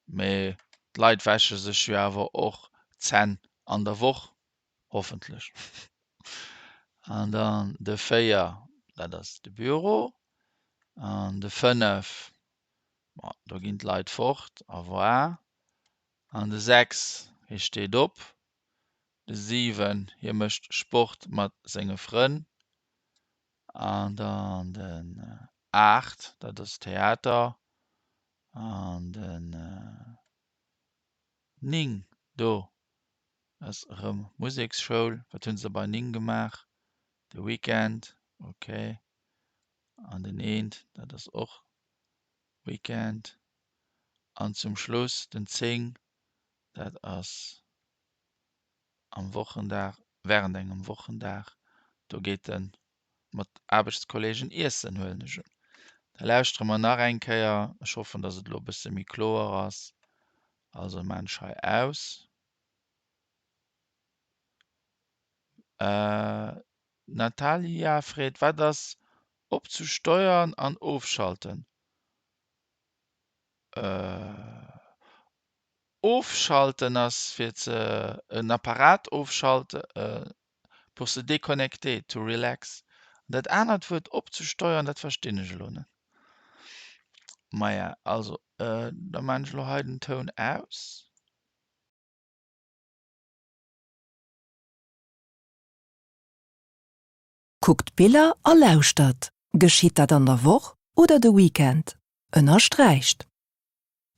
Mee d'Leit wäsche sech jo awer och d'Zänn an der Woch, hoffentlech. An dann de 4, dat ass de Büro. An de 5, ma do ginn d'Leit fort, au revoir. An de 6, hie steet op. De 7, hie mécht Sport mat senge Frënn. An dann den 8, dat ass Theater. An den 9 do ass erëm Museksschoul. Wat hunn se bei 9 gemaach? De Weekend, ok. An den eent, dat ass och Weekend. An zum Schluss den 10, dat ass am Wochendag, während engem Wochendag, do geet en mat Aarbechtskollegen iessen, huelen ech un. Da lauschtere mer nach eng Kéier. Ech hoffen, dass et elo e bësse méi kloer ass. Also maan ech hei aus. D'Natalia freet, Wat ass opzesteuern an ofschalten? Ofschalten ass fir ze en Apparat ofschalten, pour se déconnecter, to relax. An dat anert Wuert opzesteuern, dat verstinn ech elo net. Maja, also da maan ech elo hei den Toun aus. Kuckt d'Biller a lauschtert. Geschitt dat an der Woch oder de Weekend? Ënnersträicht.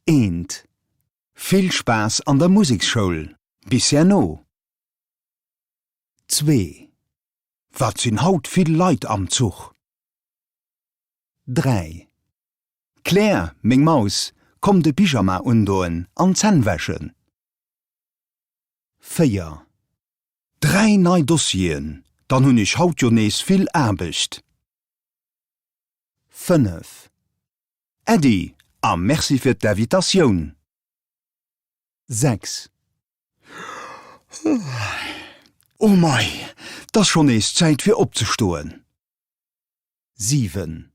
Eent. Vill Spaass an der Museksschoul! Bis herno! Zwee. Wat sinn haut vill Leit am Zuch! 3. Claire, meng Maus, komm de Pyjama undoen an d'Zänn wäschen. 4. Dräi nei Dossieren, dann hunn ech haut jo nees vill Aarbecht. 5. Äddi a Merci fir d'Invitatioun. 6. Oh mei, 't ass schonn nees Zäit fir opzestoen. 7.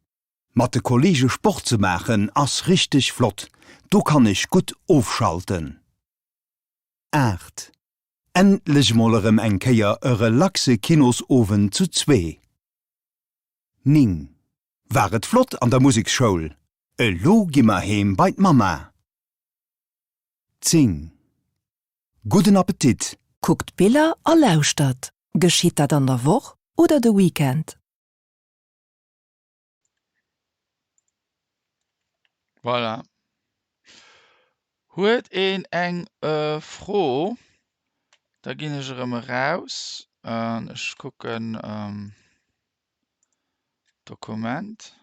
Mat de Kollege Sport ze maachen ass richteg flott, do kann ech gutt ofschalten. 8. Endlech mol erëm eng Kéier e relaxe Kinosowend zu zwee. 9. War et flott an der Museksschoul? Elo gi mer heem bei d'Mamma. 10. Gudden Appetit! Kuckt d'Biller a lauschtert. Geschitt dat an der Woch oder de Weekend? Voilà. Huet een eng Fro, da ginn ech erëm eraus an ech kucken Dokument.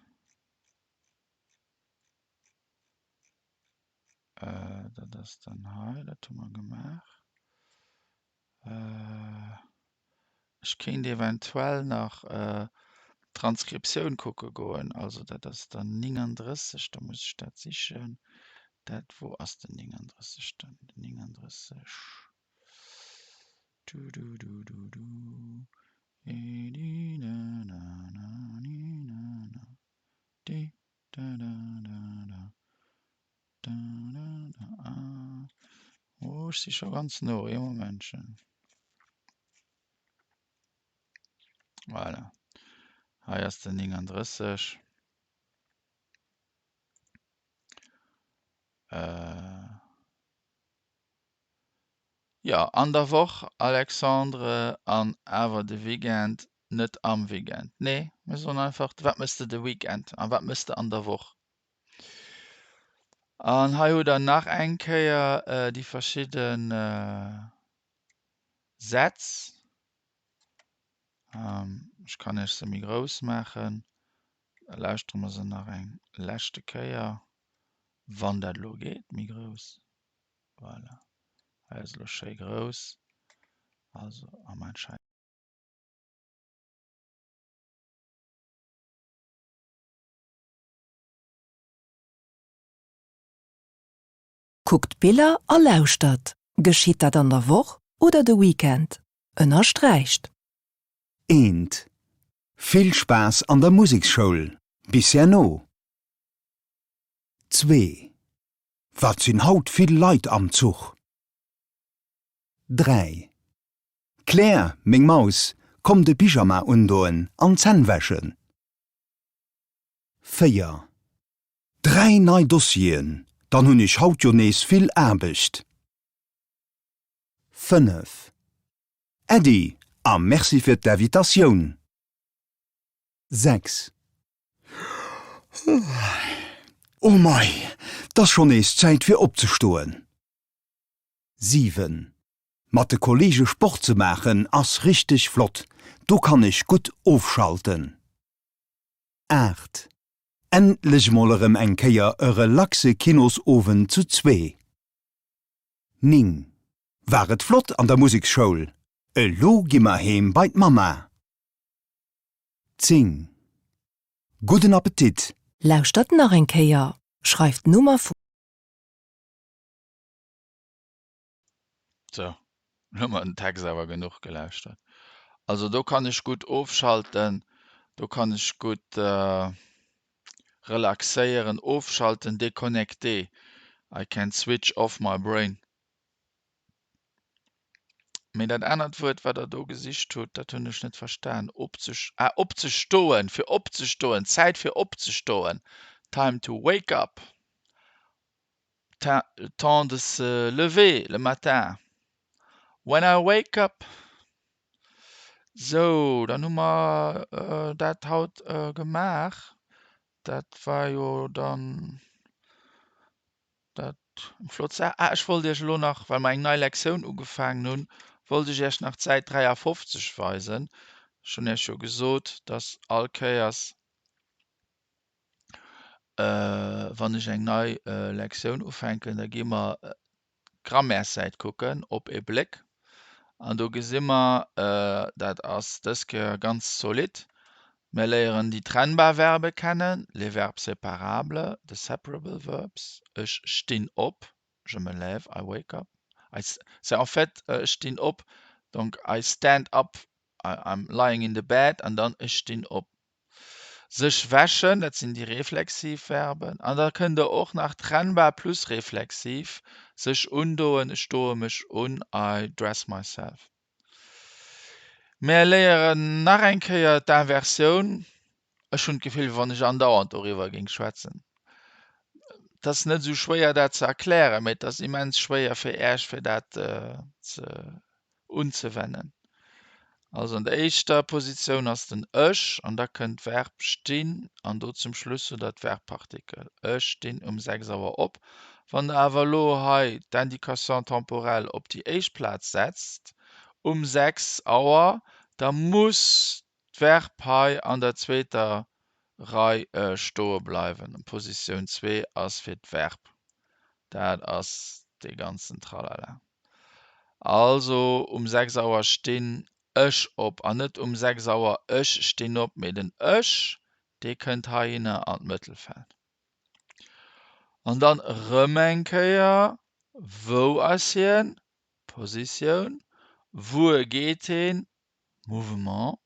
Dat ass dann hei, dat hu mer gemaach. Ech kéint eventuell nach. D'Transkriptioun kucke goen. Also dat ass dann 39, da muss ech dat sichen. Dat, wou ass den 39. Den 39. Du, du, du, du, du. E, di, na, na, na, ni, na, na. Di, da, da, da, da. Da, da, da, ah. Oh, ech si scho ganz no, ee Momentchen. Voilà. Hei ass den 39. Äh. Jo, an der Woch, Alexandre, an awer de Weekend, net am Weekend. Nee, mir soen einfach, wat mëss de de Weekend a wat mëss de an der Woch? An hei hutt der nach eng Kéier déi verschidde Sätz. Ech kann iech se méi grouss maachen. Da lauschtere mer se nach eng leschte Kéier, wann dat elo geet, méi grouss. Voilà. Hei ass elo schéi grouss. Also am Entscheid. Kuckt d'Biller a lauschtert. Geschitt dat an der Woch oder de Weekend? Ënnersträicht. Eent. Vill Spaass an der Museksschoul! Bis herno! Zwee. Wat sinn haut vill Leit am Zuch! 3. Claire, meng Maus, komm de Pyjama undoen an d'Zänn wäschen. 4. Dräi nei Dossieren, dann hunn ech haut jo nees vill Aarbecht. 5. Äddi a Merci fir d'Invitatioun. 6. Oh mei, 't ass schonn nees Zäit fir opzestoen. 7. Mat de Kollege Sport ze maachen ass richteg flott, do kann ech gutt ofschalten. 8. Endlech mol erëm eng Kéier e relaxe Kinosowend zu zwee. 9. War et flott an der Museksschoul? Elo gi mer heem bei d'Mamma. 10. Gudden Appetit! Lauschtert nach eng Kéier. Schreift d'Nummer vum. Sou, elo hu mer den Text awer genuch gelauschtert. Also do kann ech gutt ofschalten, do kann ech gutt relaxéieren, ofschalten, déconnecter, I can switch off my brain. Mee dat anert Wuert, wat Der do gesicht hutt, dat hunn ech net verstan. Opzes-, ah, opzestoen, fir opzestoen, Zäit fir opzestoen, time to wake up, temps de se lever le matin, when I wake up. Sou, dann hu mer dat haut gemaach. Dat war jo dann Dat eng flott Saach. Ah, ech wollt Iech elo nach, well mer eng nei Lektioun ugefaangen hunn, wollt ech Iech nach d'Säit 53 weisen. Ech hunn Iech jo gesot, dass all Kéiers, wann ech eng nei Lektioun ufänken, da gi mer d'Grammaires-Säit kucken op ee Bléck. An do gesi mer, dat ass dës Kéier ganz zolidd, mir léieren déi trennbar Verbe kennen, les verbes séparables, the separable verbs, ech stinn op, je me lève, I wake up, I, c'est en fait ech stinn op, donc I stand up, I'm lying in the bed an dann ech stinn op. Sech wäschen, dat sinn déi reflexiv Verben. An da kënnt der och nach trennbar plus reflexiv, sech undoen, ech doe mech un, I dress myself. Mär léieren nach eng Kéier d'Inversioun. Ech hunn d'Gefill, wéi wann ech andauernd doriwwer géing schwätzen. Et ass net esou schwéier, dat ze erklären, mee et ass immens schwéier fir Äech, fir dat ze unzewennen. Also an der éischter Positioun ass den ech an da kënnt d'Verb stinn an do zum Schluss hutt der d'Verbpartikel. Ech stinn um 6 Auer op. Wann der awer elo hei d'Indication temporelle op déi éischt Plaz setzt, um 6 Auer, da muss d'Verb hei an der zweeter Rei stoe bleiwen. Positioun zwee ass fir d'Verb. Dat ass dee ganzen Tralala. Also um 6 Auer stinn Ech op an net um 6 Auer ech stinn op, mee den ech, dee kënnt heihinner an d'Mëttelfeld. An dann erëm eng Kéier, wou ass hien, Positioun, wuer geet hien, Mouvement.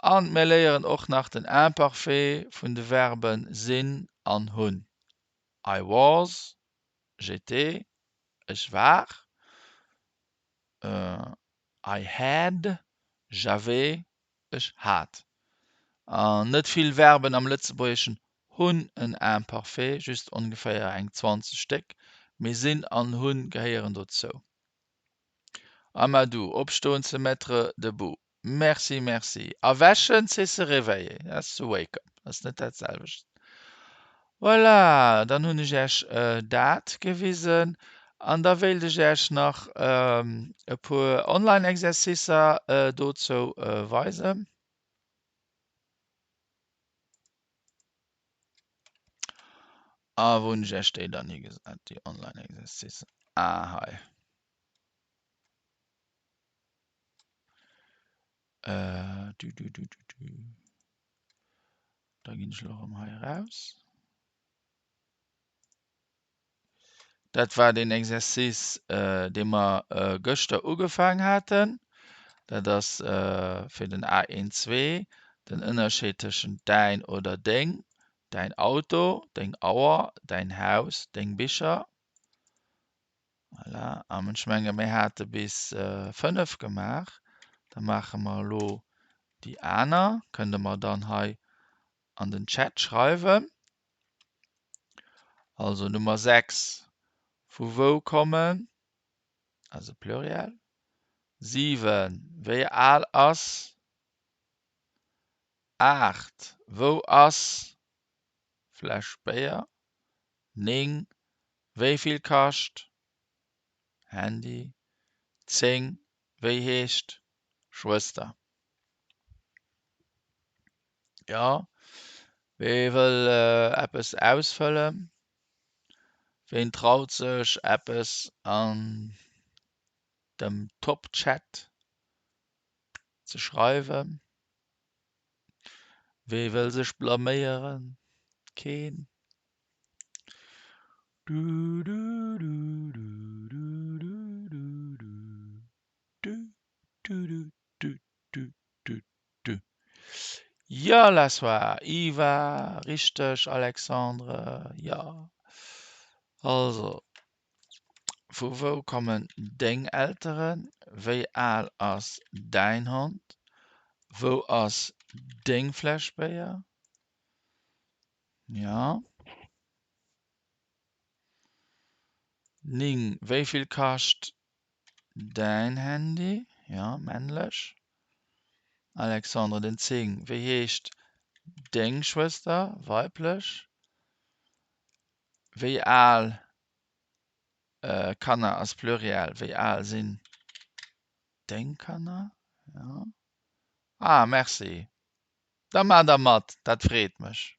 An mir léieren och nach den Imparfait vun de Verben sinn an hunn, I was, j'étais, ech war, I had, j'avais, ech hat. An net vill Verben am Lëtzebuergeschen hunn en Imparfait, just ongeféier eng 20 Stéck, mee sinn an hunn gehéieren dozou. Amadou, opstoen, se mettre debout. Merci, merci. Erwächen, c'est se réveiller, dat ass to wake up, dat ass net dat selwecht. Voilà, dann hunn ech Iech dat gewisen an da wéilt ech Iech nach e puer Online-Exercicer dozou weisen. A wou hunn ech Iech déi dann higesat, déi Online-Exercicer? Ah, hei. Äh, du, du, du, du, du. Da ginn ech elo erëm hei eraus. Dat war den Exercice, äh, dee mer äh, gëschter ugefaang haten. Dat ass äh, fir den A12 den Ënnerscheed tëschent däin oder deng, däin Auto, deng Auer, däin Haus, deng Bicher. Voilà. An ech menge mir hate bis 5 gemaach. Da maache mer elo déi aner. Kënnt Der mer dann hei an den Chat schreiwen. Also Nummer 6, vu wou kommen, also Pluriel. 7, wéi al ass. 8, wou ass Fläsch Béier. 9, Wéi vill kascht? Handy. 10, Wéi heescht? Schwëster. Jo, wee wëll eppes ausfëllen? Ween traut sech eppes an dem Top-Chat ze schreiwen? Wee wëll sech blaméieren? Keen? Jo, Lassoir, Iva, richteg, Alexandre, jo. Also, vu wou kommen deng Elteren? Wéi al ass däin Hond? Wou ass deng Fläsch Béier? Jo. 9, Wéi vill kascht däin Handy? Jo, männlech. Alexandre, Den 10, Wéi heescht deng Schwëster? Weiblech. Wéi al, Kanner ass Pluriel, wéi al sinn deng Kanner? Jo. Ah, merci. Da maacht der mat, dat freet mech.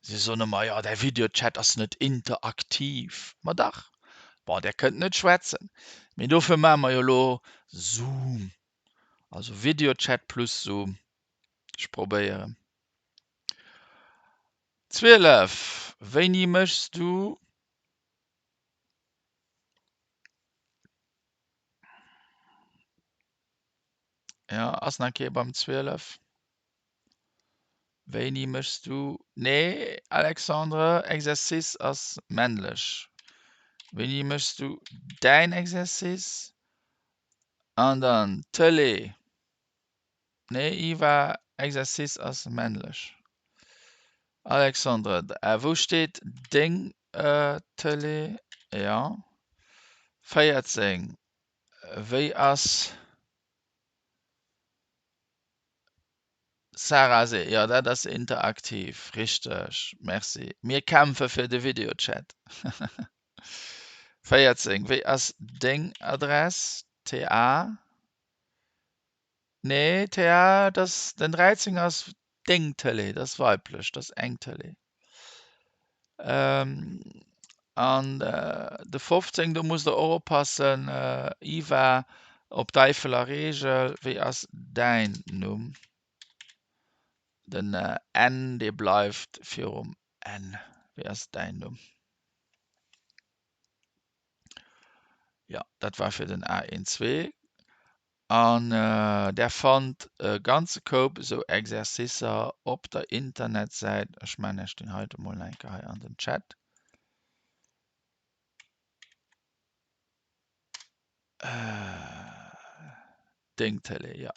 Si soen ëmmer, jo däi Videochat ass net interaktiv. Ma dach, bon där kënnt net schwätzen, mee dofir maache mer jo elo Zoom, also Videochat plus Zoom. Ech probéieren. 12, Wéini méchs du Ja, ass nach kee beim 12. Wéini méchs du. Nee, Alexandre, Exercice ass männlech. Wéini méchs du däin Exercice? An dann Tëlee. Nee, Iva, Exercice ass männlech. Alexandre, wou steet deng Tëlee? Ja. 14, Wéi ass Sarah Se, jo dat ass interaktiv, richteg, merci. Mir kämpfe fir de Videochat. 14, Wéi ass deng Adress, TA? Nee, TA, dat ass, den 13 ass deng Tëlee, dat ass weiblech, dat ass eng Tëlee. An de 15, do musst der och oppassen, Iva. Op d'Eifeler Reegel, Wéi ass däin Numm? Den N, dee bleift virum N. Wéi ass däin Numm? Jo, dat war fir den A12. An där fannt e ganze Koup esou Exercicer op der Internetsäit. Ech maachen Iech deen heite mol eng Kéier hei an den Chat. Deng Télé, jo.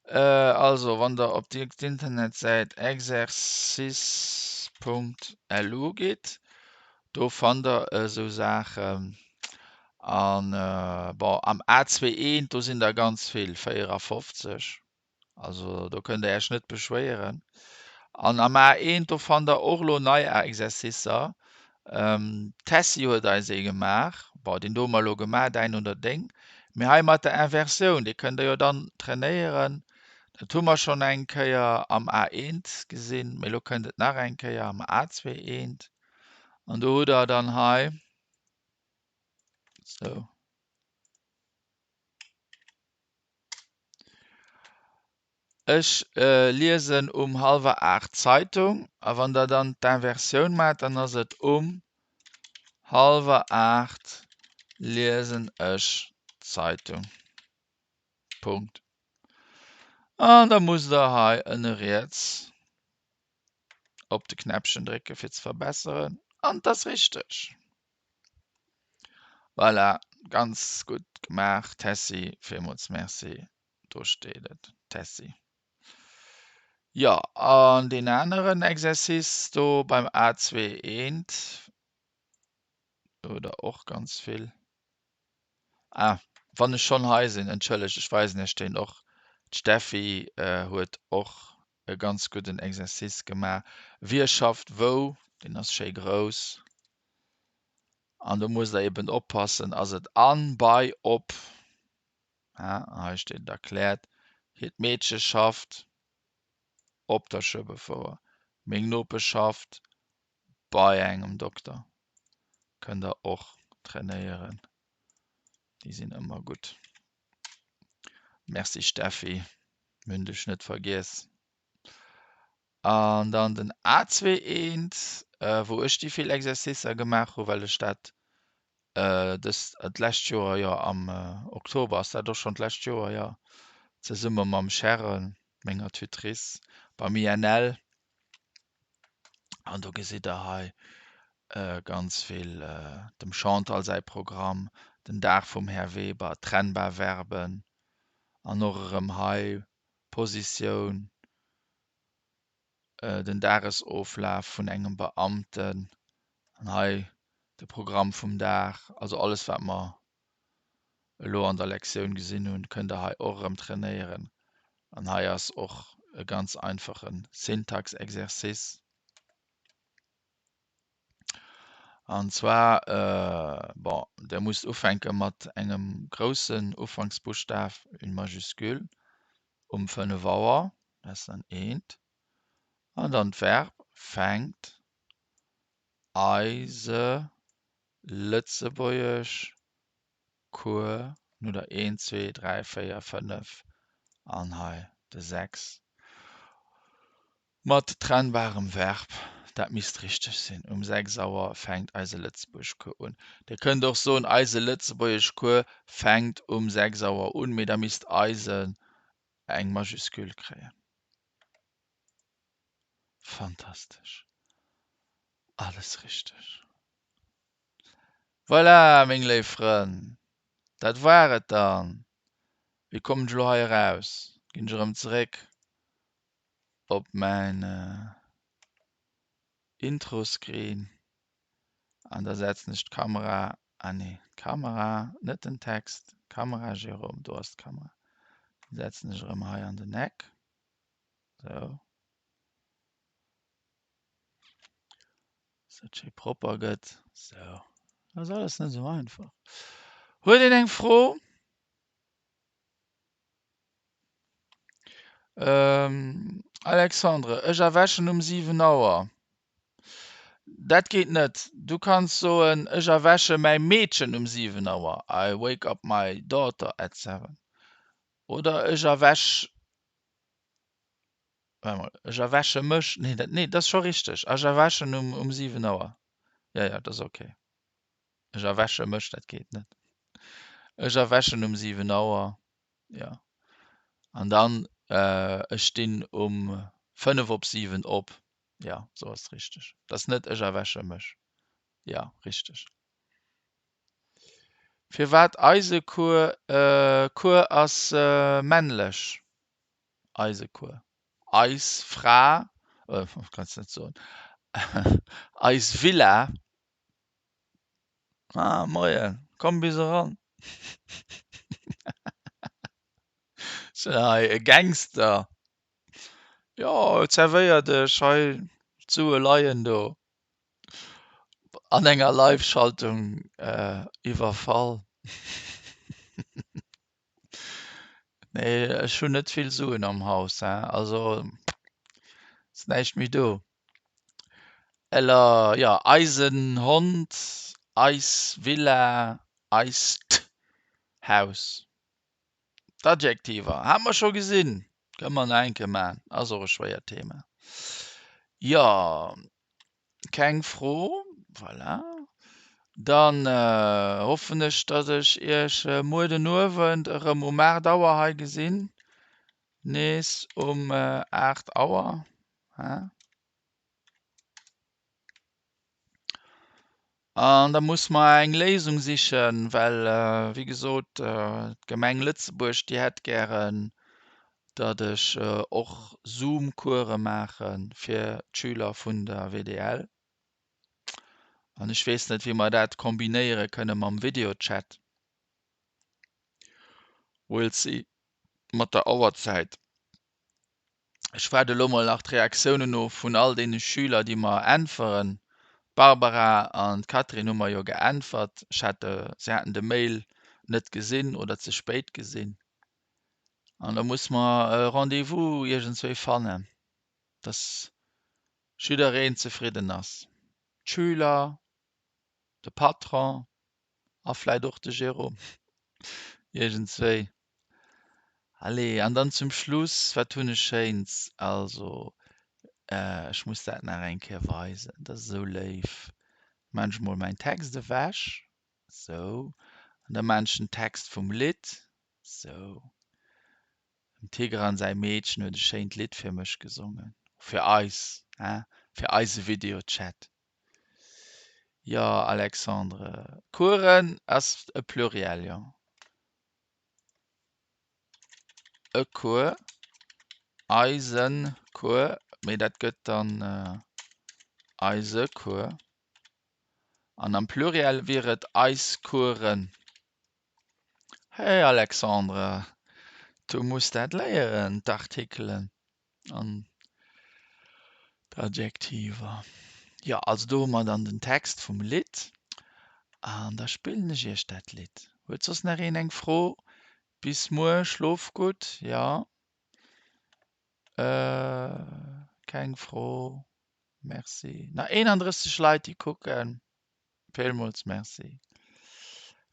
Also, wann Der op d'Internetsäit exercice.lu gitt, do fannt Der esou Saachen. An, bon, am A21, do sinn der ganz vill, 54. Also do kënnt der Iech net beschwéieren. An am A1, do fannt der och elo nei Exercicer. D'Tessy huet eis ee gemaach. Bon, deen do hu mer elo gemaach, däin oder deng. Mee hei mat der Inversioun, dee kënnt der jo dann trainéieren. Dat hu mer schonn eng Kéier am A1 gesinn, mee elo kënnt et nach eng Kéier am A21. An do hutt der dann hei, sou. Ech liesen um hallwer 8 d'Zeitung a wann der dann d'Inversioun maacht, dann ass et um hallwer 8 liesen ech d'Zeitung. Punkt. An da musst der hei ënne riets op de Knäppchen drécke fir ze verbesseren an et ass richteg. Voilà, ganz gutt gemaach Tessy, villmools Merci. Do steet et, Tessy. Jo, an deen aneren Exercice do beim A2 eent, do hutt der och ganz vill. Ah, wann ech schonn hei sinn, entschëllegt, ech weisen Iech deen och. D'Steffi huet och e ganz gudden Exercice gemaach. Wie schafft wou? Deen ass schéi grouss. An do musst der eben oppassen, ass et an, bei, op? Ha, hei steet et erkläert. Hiert Meedche schafft op der Schueberfouer. Meng Nopesch schafft bei engem Dokter. Kënnt der och trainéieren. Déi sinn ëmmer gutt. Merci Steffi, mir hunn dech net vergiess. An dann den A21, wou ech déi vill Exercicer gemaach hu well ech dat dës d'lescht Joer, jo am Oktober ass dat och schonn d'lescht Joer, jo, zesumme mam Sharon, menger Tutrice beim INL. An do gesitt der hei ganz vill dem Chantal säi Programm, den Dag vum Här Weber, trennbar Verben an och erëm hei Positioun, den Dagesoflaf vun engem Beamten an hei de Programm vum Dag, also alles wat mer elo an der Lektioun gesinn hunn, kënnt der hei och erëm trainéieren. An hei ass och e ganz einfache Syntax-Exercice. An zwar, bon, der musst ufänke mat engem groussen Ufanksbuschtaf, une majuscule, um 5 Auer, dat ass dann eent, an dann d'Verb fänkt eise Lëtzebuergesch Cours, dann hutt der eent, zwee, dräi, véier, fënnef an hei de 6. Mat trennbarem Verb, dat misst richteg sinn, Um 6 Auer fänkt eise Lëtzebuergeschcours un. Dir kënnt och soen, Eise Lëtzebuergeschcours fänkt um 6 Auer un, mee da misst eise eng Majuscule kréien. Fantastesch! Alles richteg! Voilà, meng léif Frënn, dat war et dann. Wéi kommen ech elo hei eraus? Ginn ech erëm zeréck op mäin Introscreen an da setzen ech d'Kamera, ah nee, d'Kamera, net den Text, d'Kamera, Jérôme, do ass d'Kamera, déi setzen ech erëm hei an den Eck, sou, dass dat schéi propper gëtt, sou. Dat ass alles net esou einfach. Huet een eng Fro? Alexandre, Ech erwächen um 7 Auer. Dat geet net. Du kanns soen, Ech erwäche mäi Meedchen um 7 Auer, I wake up my daughter at seven. Oder ech erwäch, waart mol, ech erwäche mech, nee, dat, nee, dat ass scho richteg, ech erwächen um, um 7 Auer. Jo, jo, dat ass ok. Ech erwäche mech, dat geet net. Ech erwächen um 7 Auer, jo. An dann, ech stinn um 5 op 7 op. Jo, sou ass et richteg. Dat ass net ech erwäche mech. Jo, richteg. Firwat eise Cours? Cours ass männlech. Eise Cours. Eis Fra, kanns net soen. Eis Villa. Ah, moien, komm bis eran. Sinn hei e Gangster. Jo, zerwéier dech, hei d'Sue leien do. An enger Live-Schaltung iwwerfall. Nee, ech hunn net vill Suen am Haus, hein, also ass näischt méi do. Eller jo, eisen Hond, eis Villa, eist Haus. D'Adjektiver hate mer scho gesinn, kënne mer nach eng Kéier maachen, ass och e schwéiert Thema. Jo, keng Fro, voilà. Dann hoffen ech, datt ech Iech muer den Owend erëm um 8 Auer hei gesinn. Nees um 8 Auer, he? An da muss mer eng Léisung sichen, well, wéi gesot, d'Gemeng Lëtzebuerg, déi hätt gären, datt ech och Zoom-Course maache fir d'Schüler vun der WDL. An ech weess net, wéi mer dat kombinéiere kënne mam Videochat. We'll see. Mat der Auerzäit. Ech waarde elo mol nach d'Reaktiounen of vun all deene Schüler, déi mer äntweren. D'Barbara an d'Catherine hu mer jo geäntwert. Ech hat de, si haten de Mail net gesinn oder ze spéit gesinn. An da muss mer e Rendez-vous iergendswéi fannen, dass jiddereen zefridden ass, d'Schüler, de Patron a vläit och de Jérôme iergendswéi. Allez, an dann zum Schluss, wat hunn ech Schéins? Also, ech muss dat nach eng Kéier weisen, dat ass esou léif. Maan ech mol mäin Text ewech, sou, an da maan ech den Text vum Lidd, sou. Dem Tigran säi Meedchen huet e schéint Lidd fir mech gesongen, fir eis, hein, fir eise Videochat. Jo, Alexandre, Coursen ass e Pluriel, jo. E Cours, eisen Cours, mee dat gëtt dann eise Cours. An am Pluriel wier et eis Coursen. Hey Alexandre, du muss dat léieren, d'Artikelen an d'Adjektiver. Jo, also do hu mer dann den Text vum Lidd an da spillen ech iech dat Lidd. Huet soss nach een eng Fro? Bis muer, schlof gutt, jo. Keng Fro, merci. Nach 31 Leit déi kucken, villmools merci.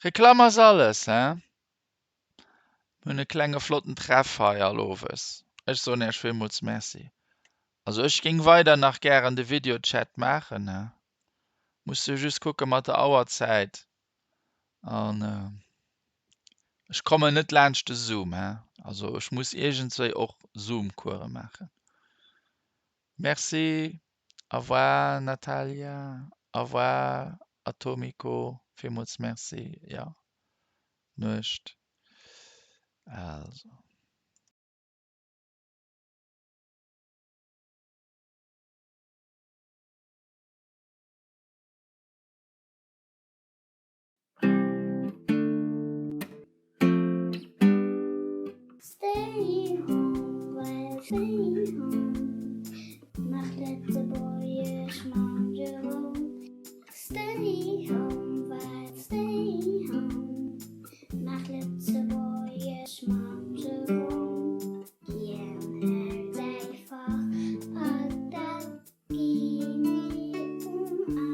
Reklamm ass alles, hein? Mir hunn e klenge flotten Treff hei all Owes. Ech soen Iech villmools Merci. Also ech géing weider nach gären de Videochat maachen, he. Muss jo just kucke mat der Auerzäit an ech kommen net laanscht de Zoom, he. Also ech muss iergendswéi och Zoom-Course maachen. Merci, au revoir Natalia, au revoir Atomico, villmools Merci, jo. Nuecht. Also. Stay home, well stay home Nach Lëtzebuergesch mam Jérôme Stay home, well stay home Nach Lëtzebuergesch mam Jérôme Hien hält säi Fach a dat gi mir um.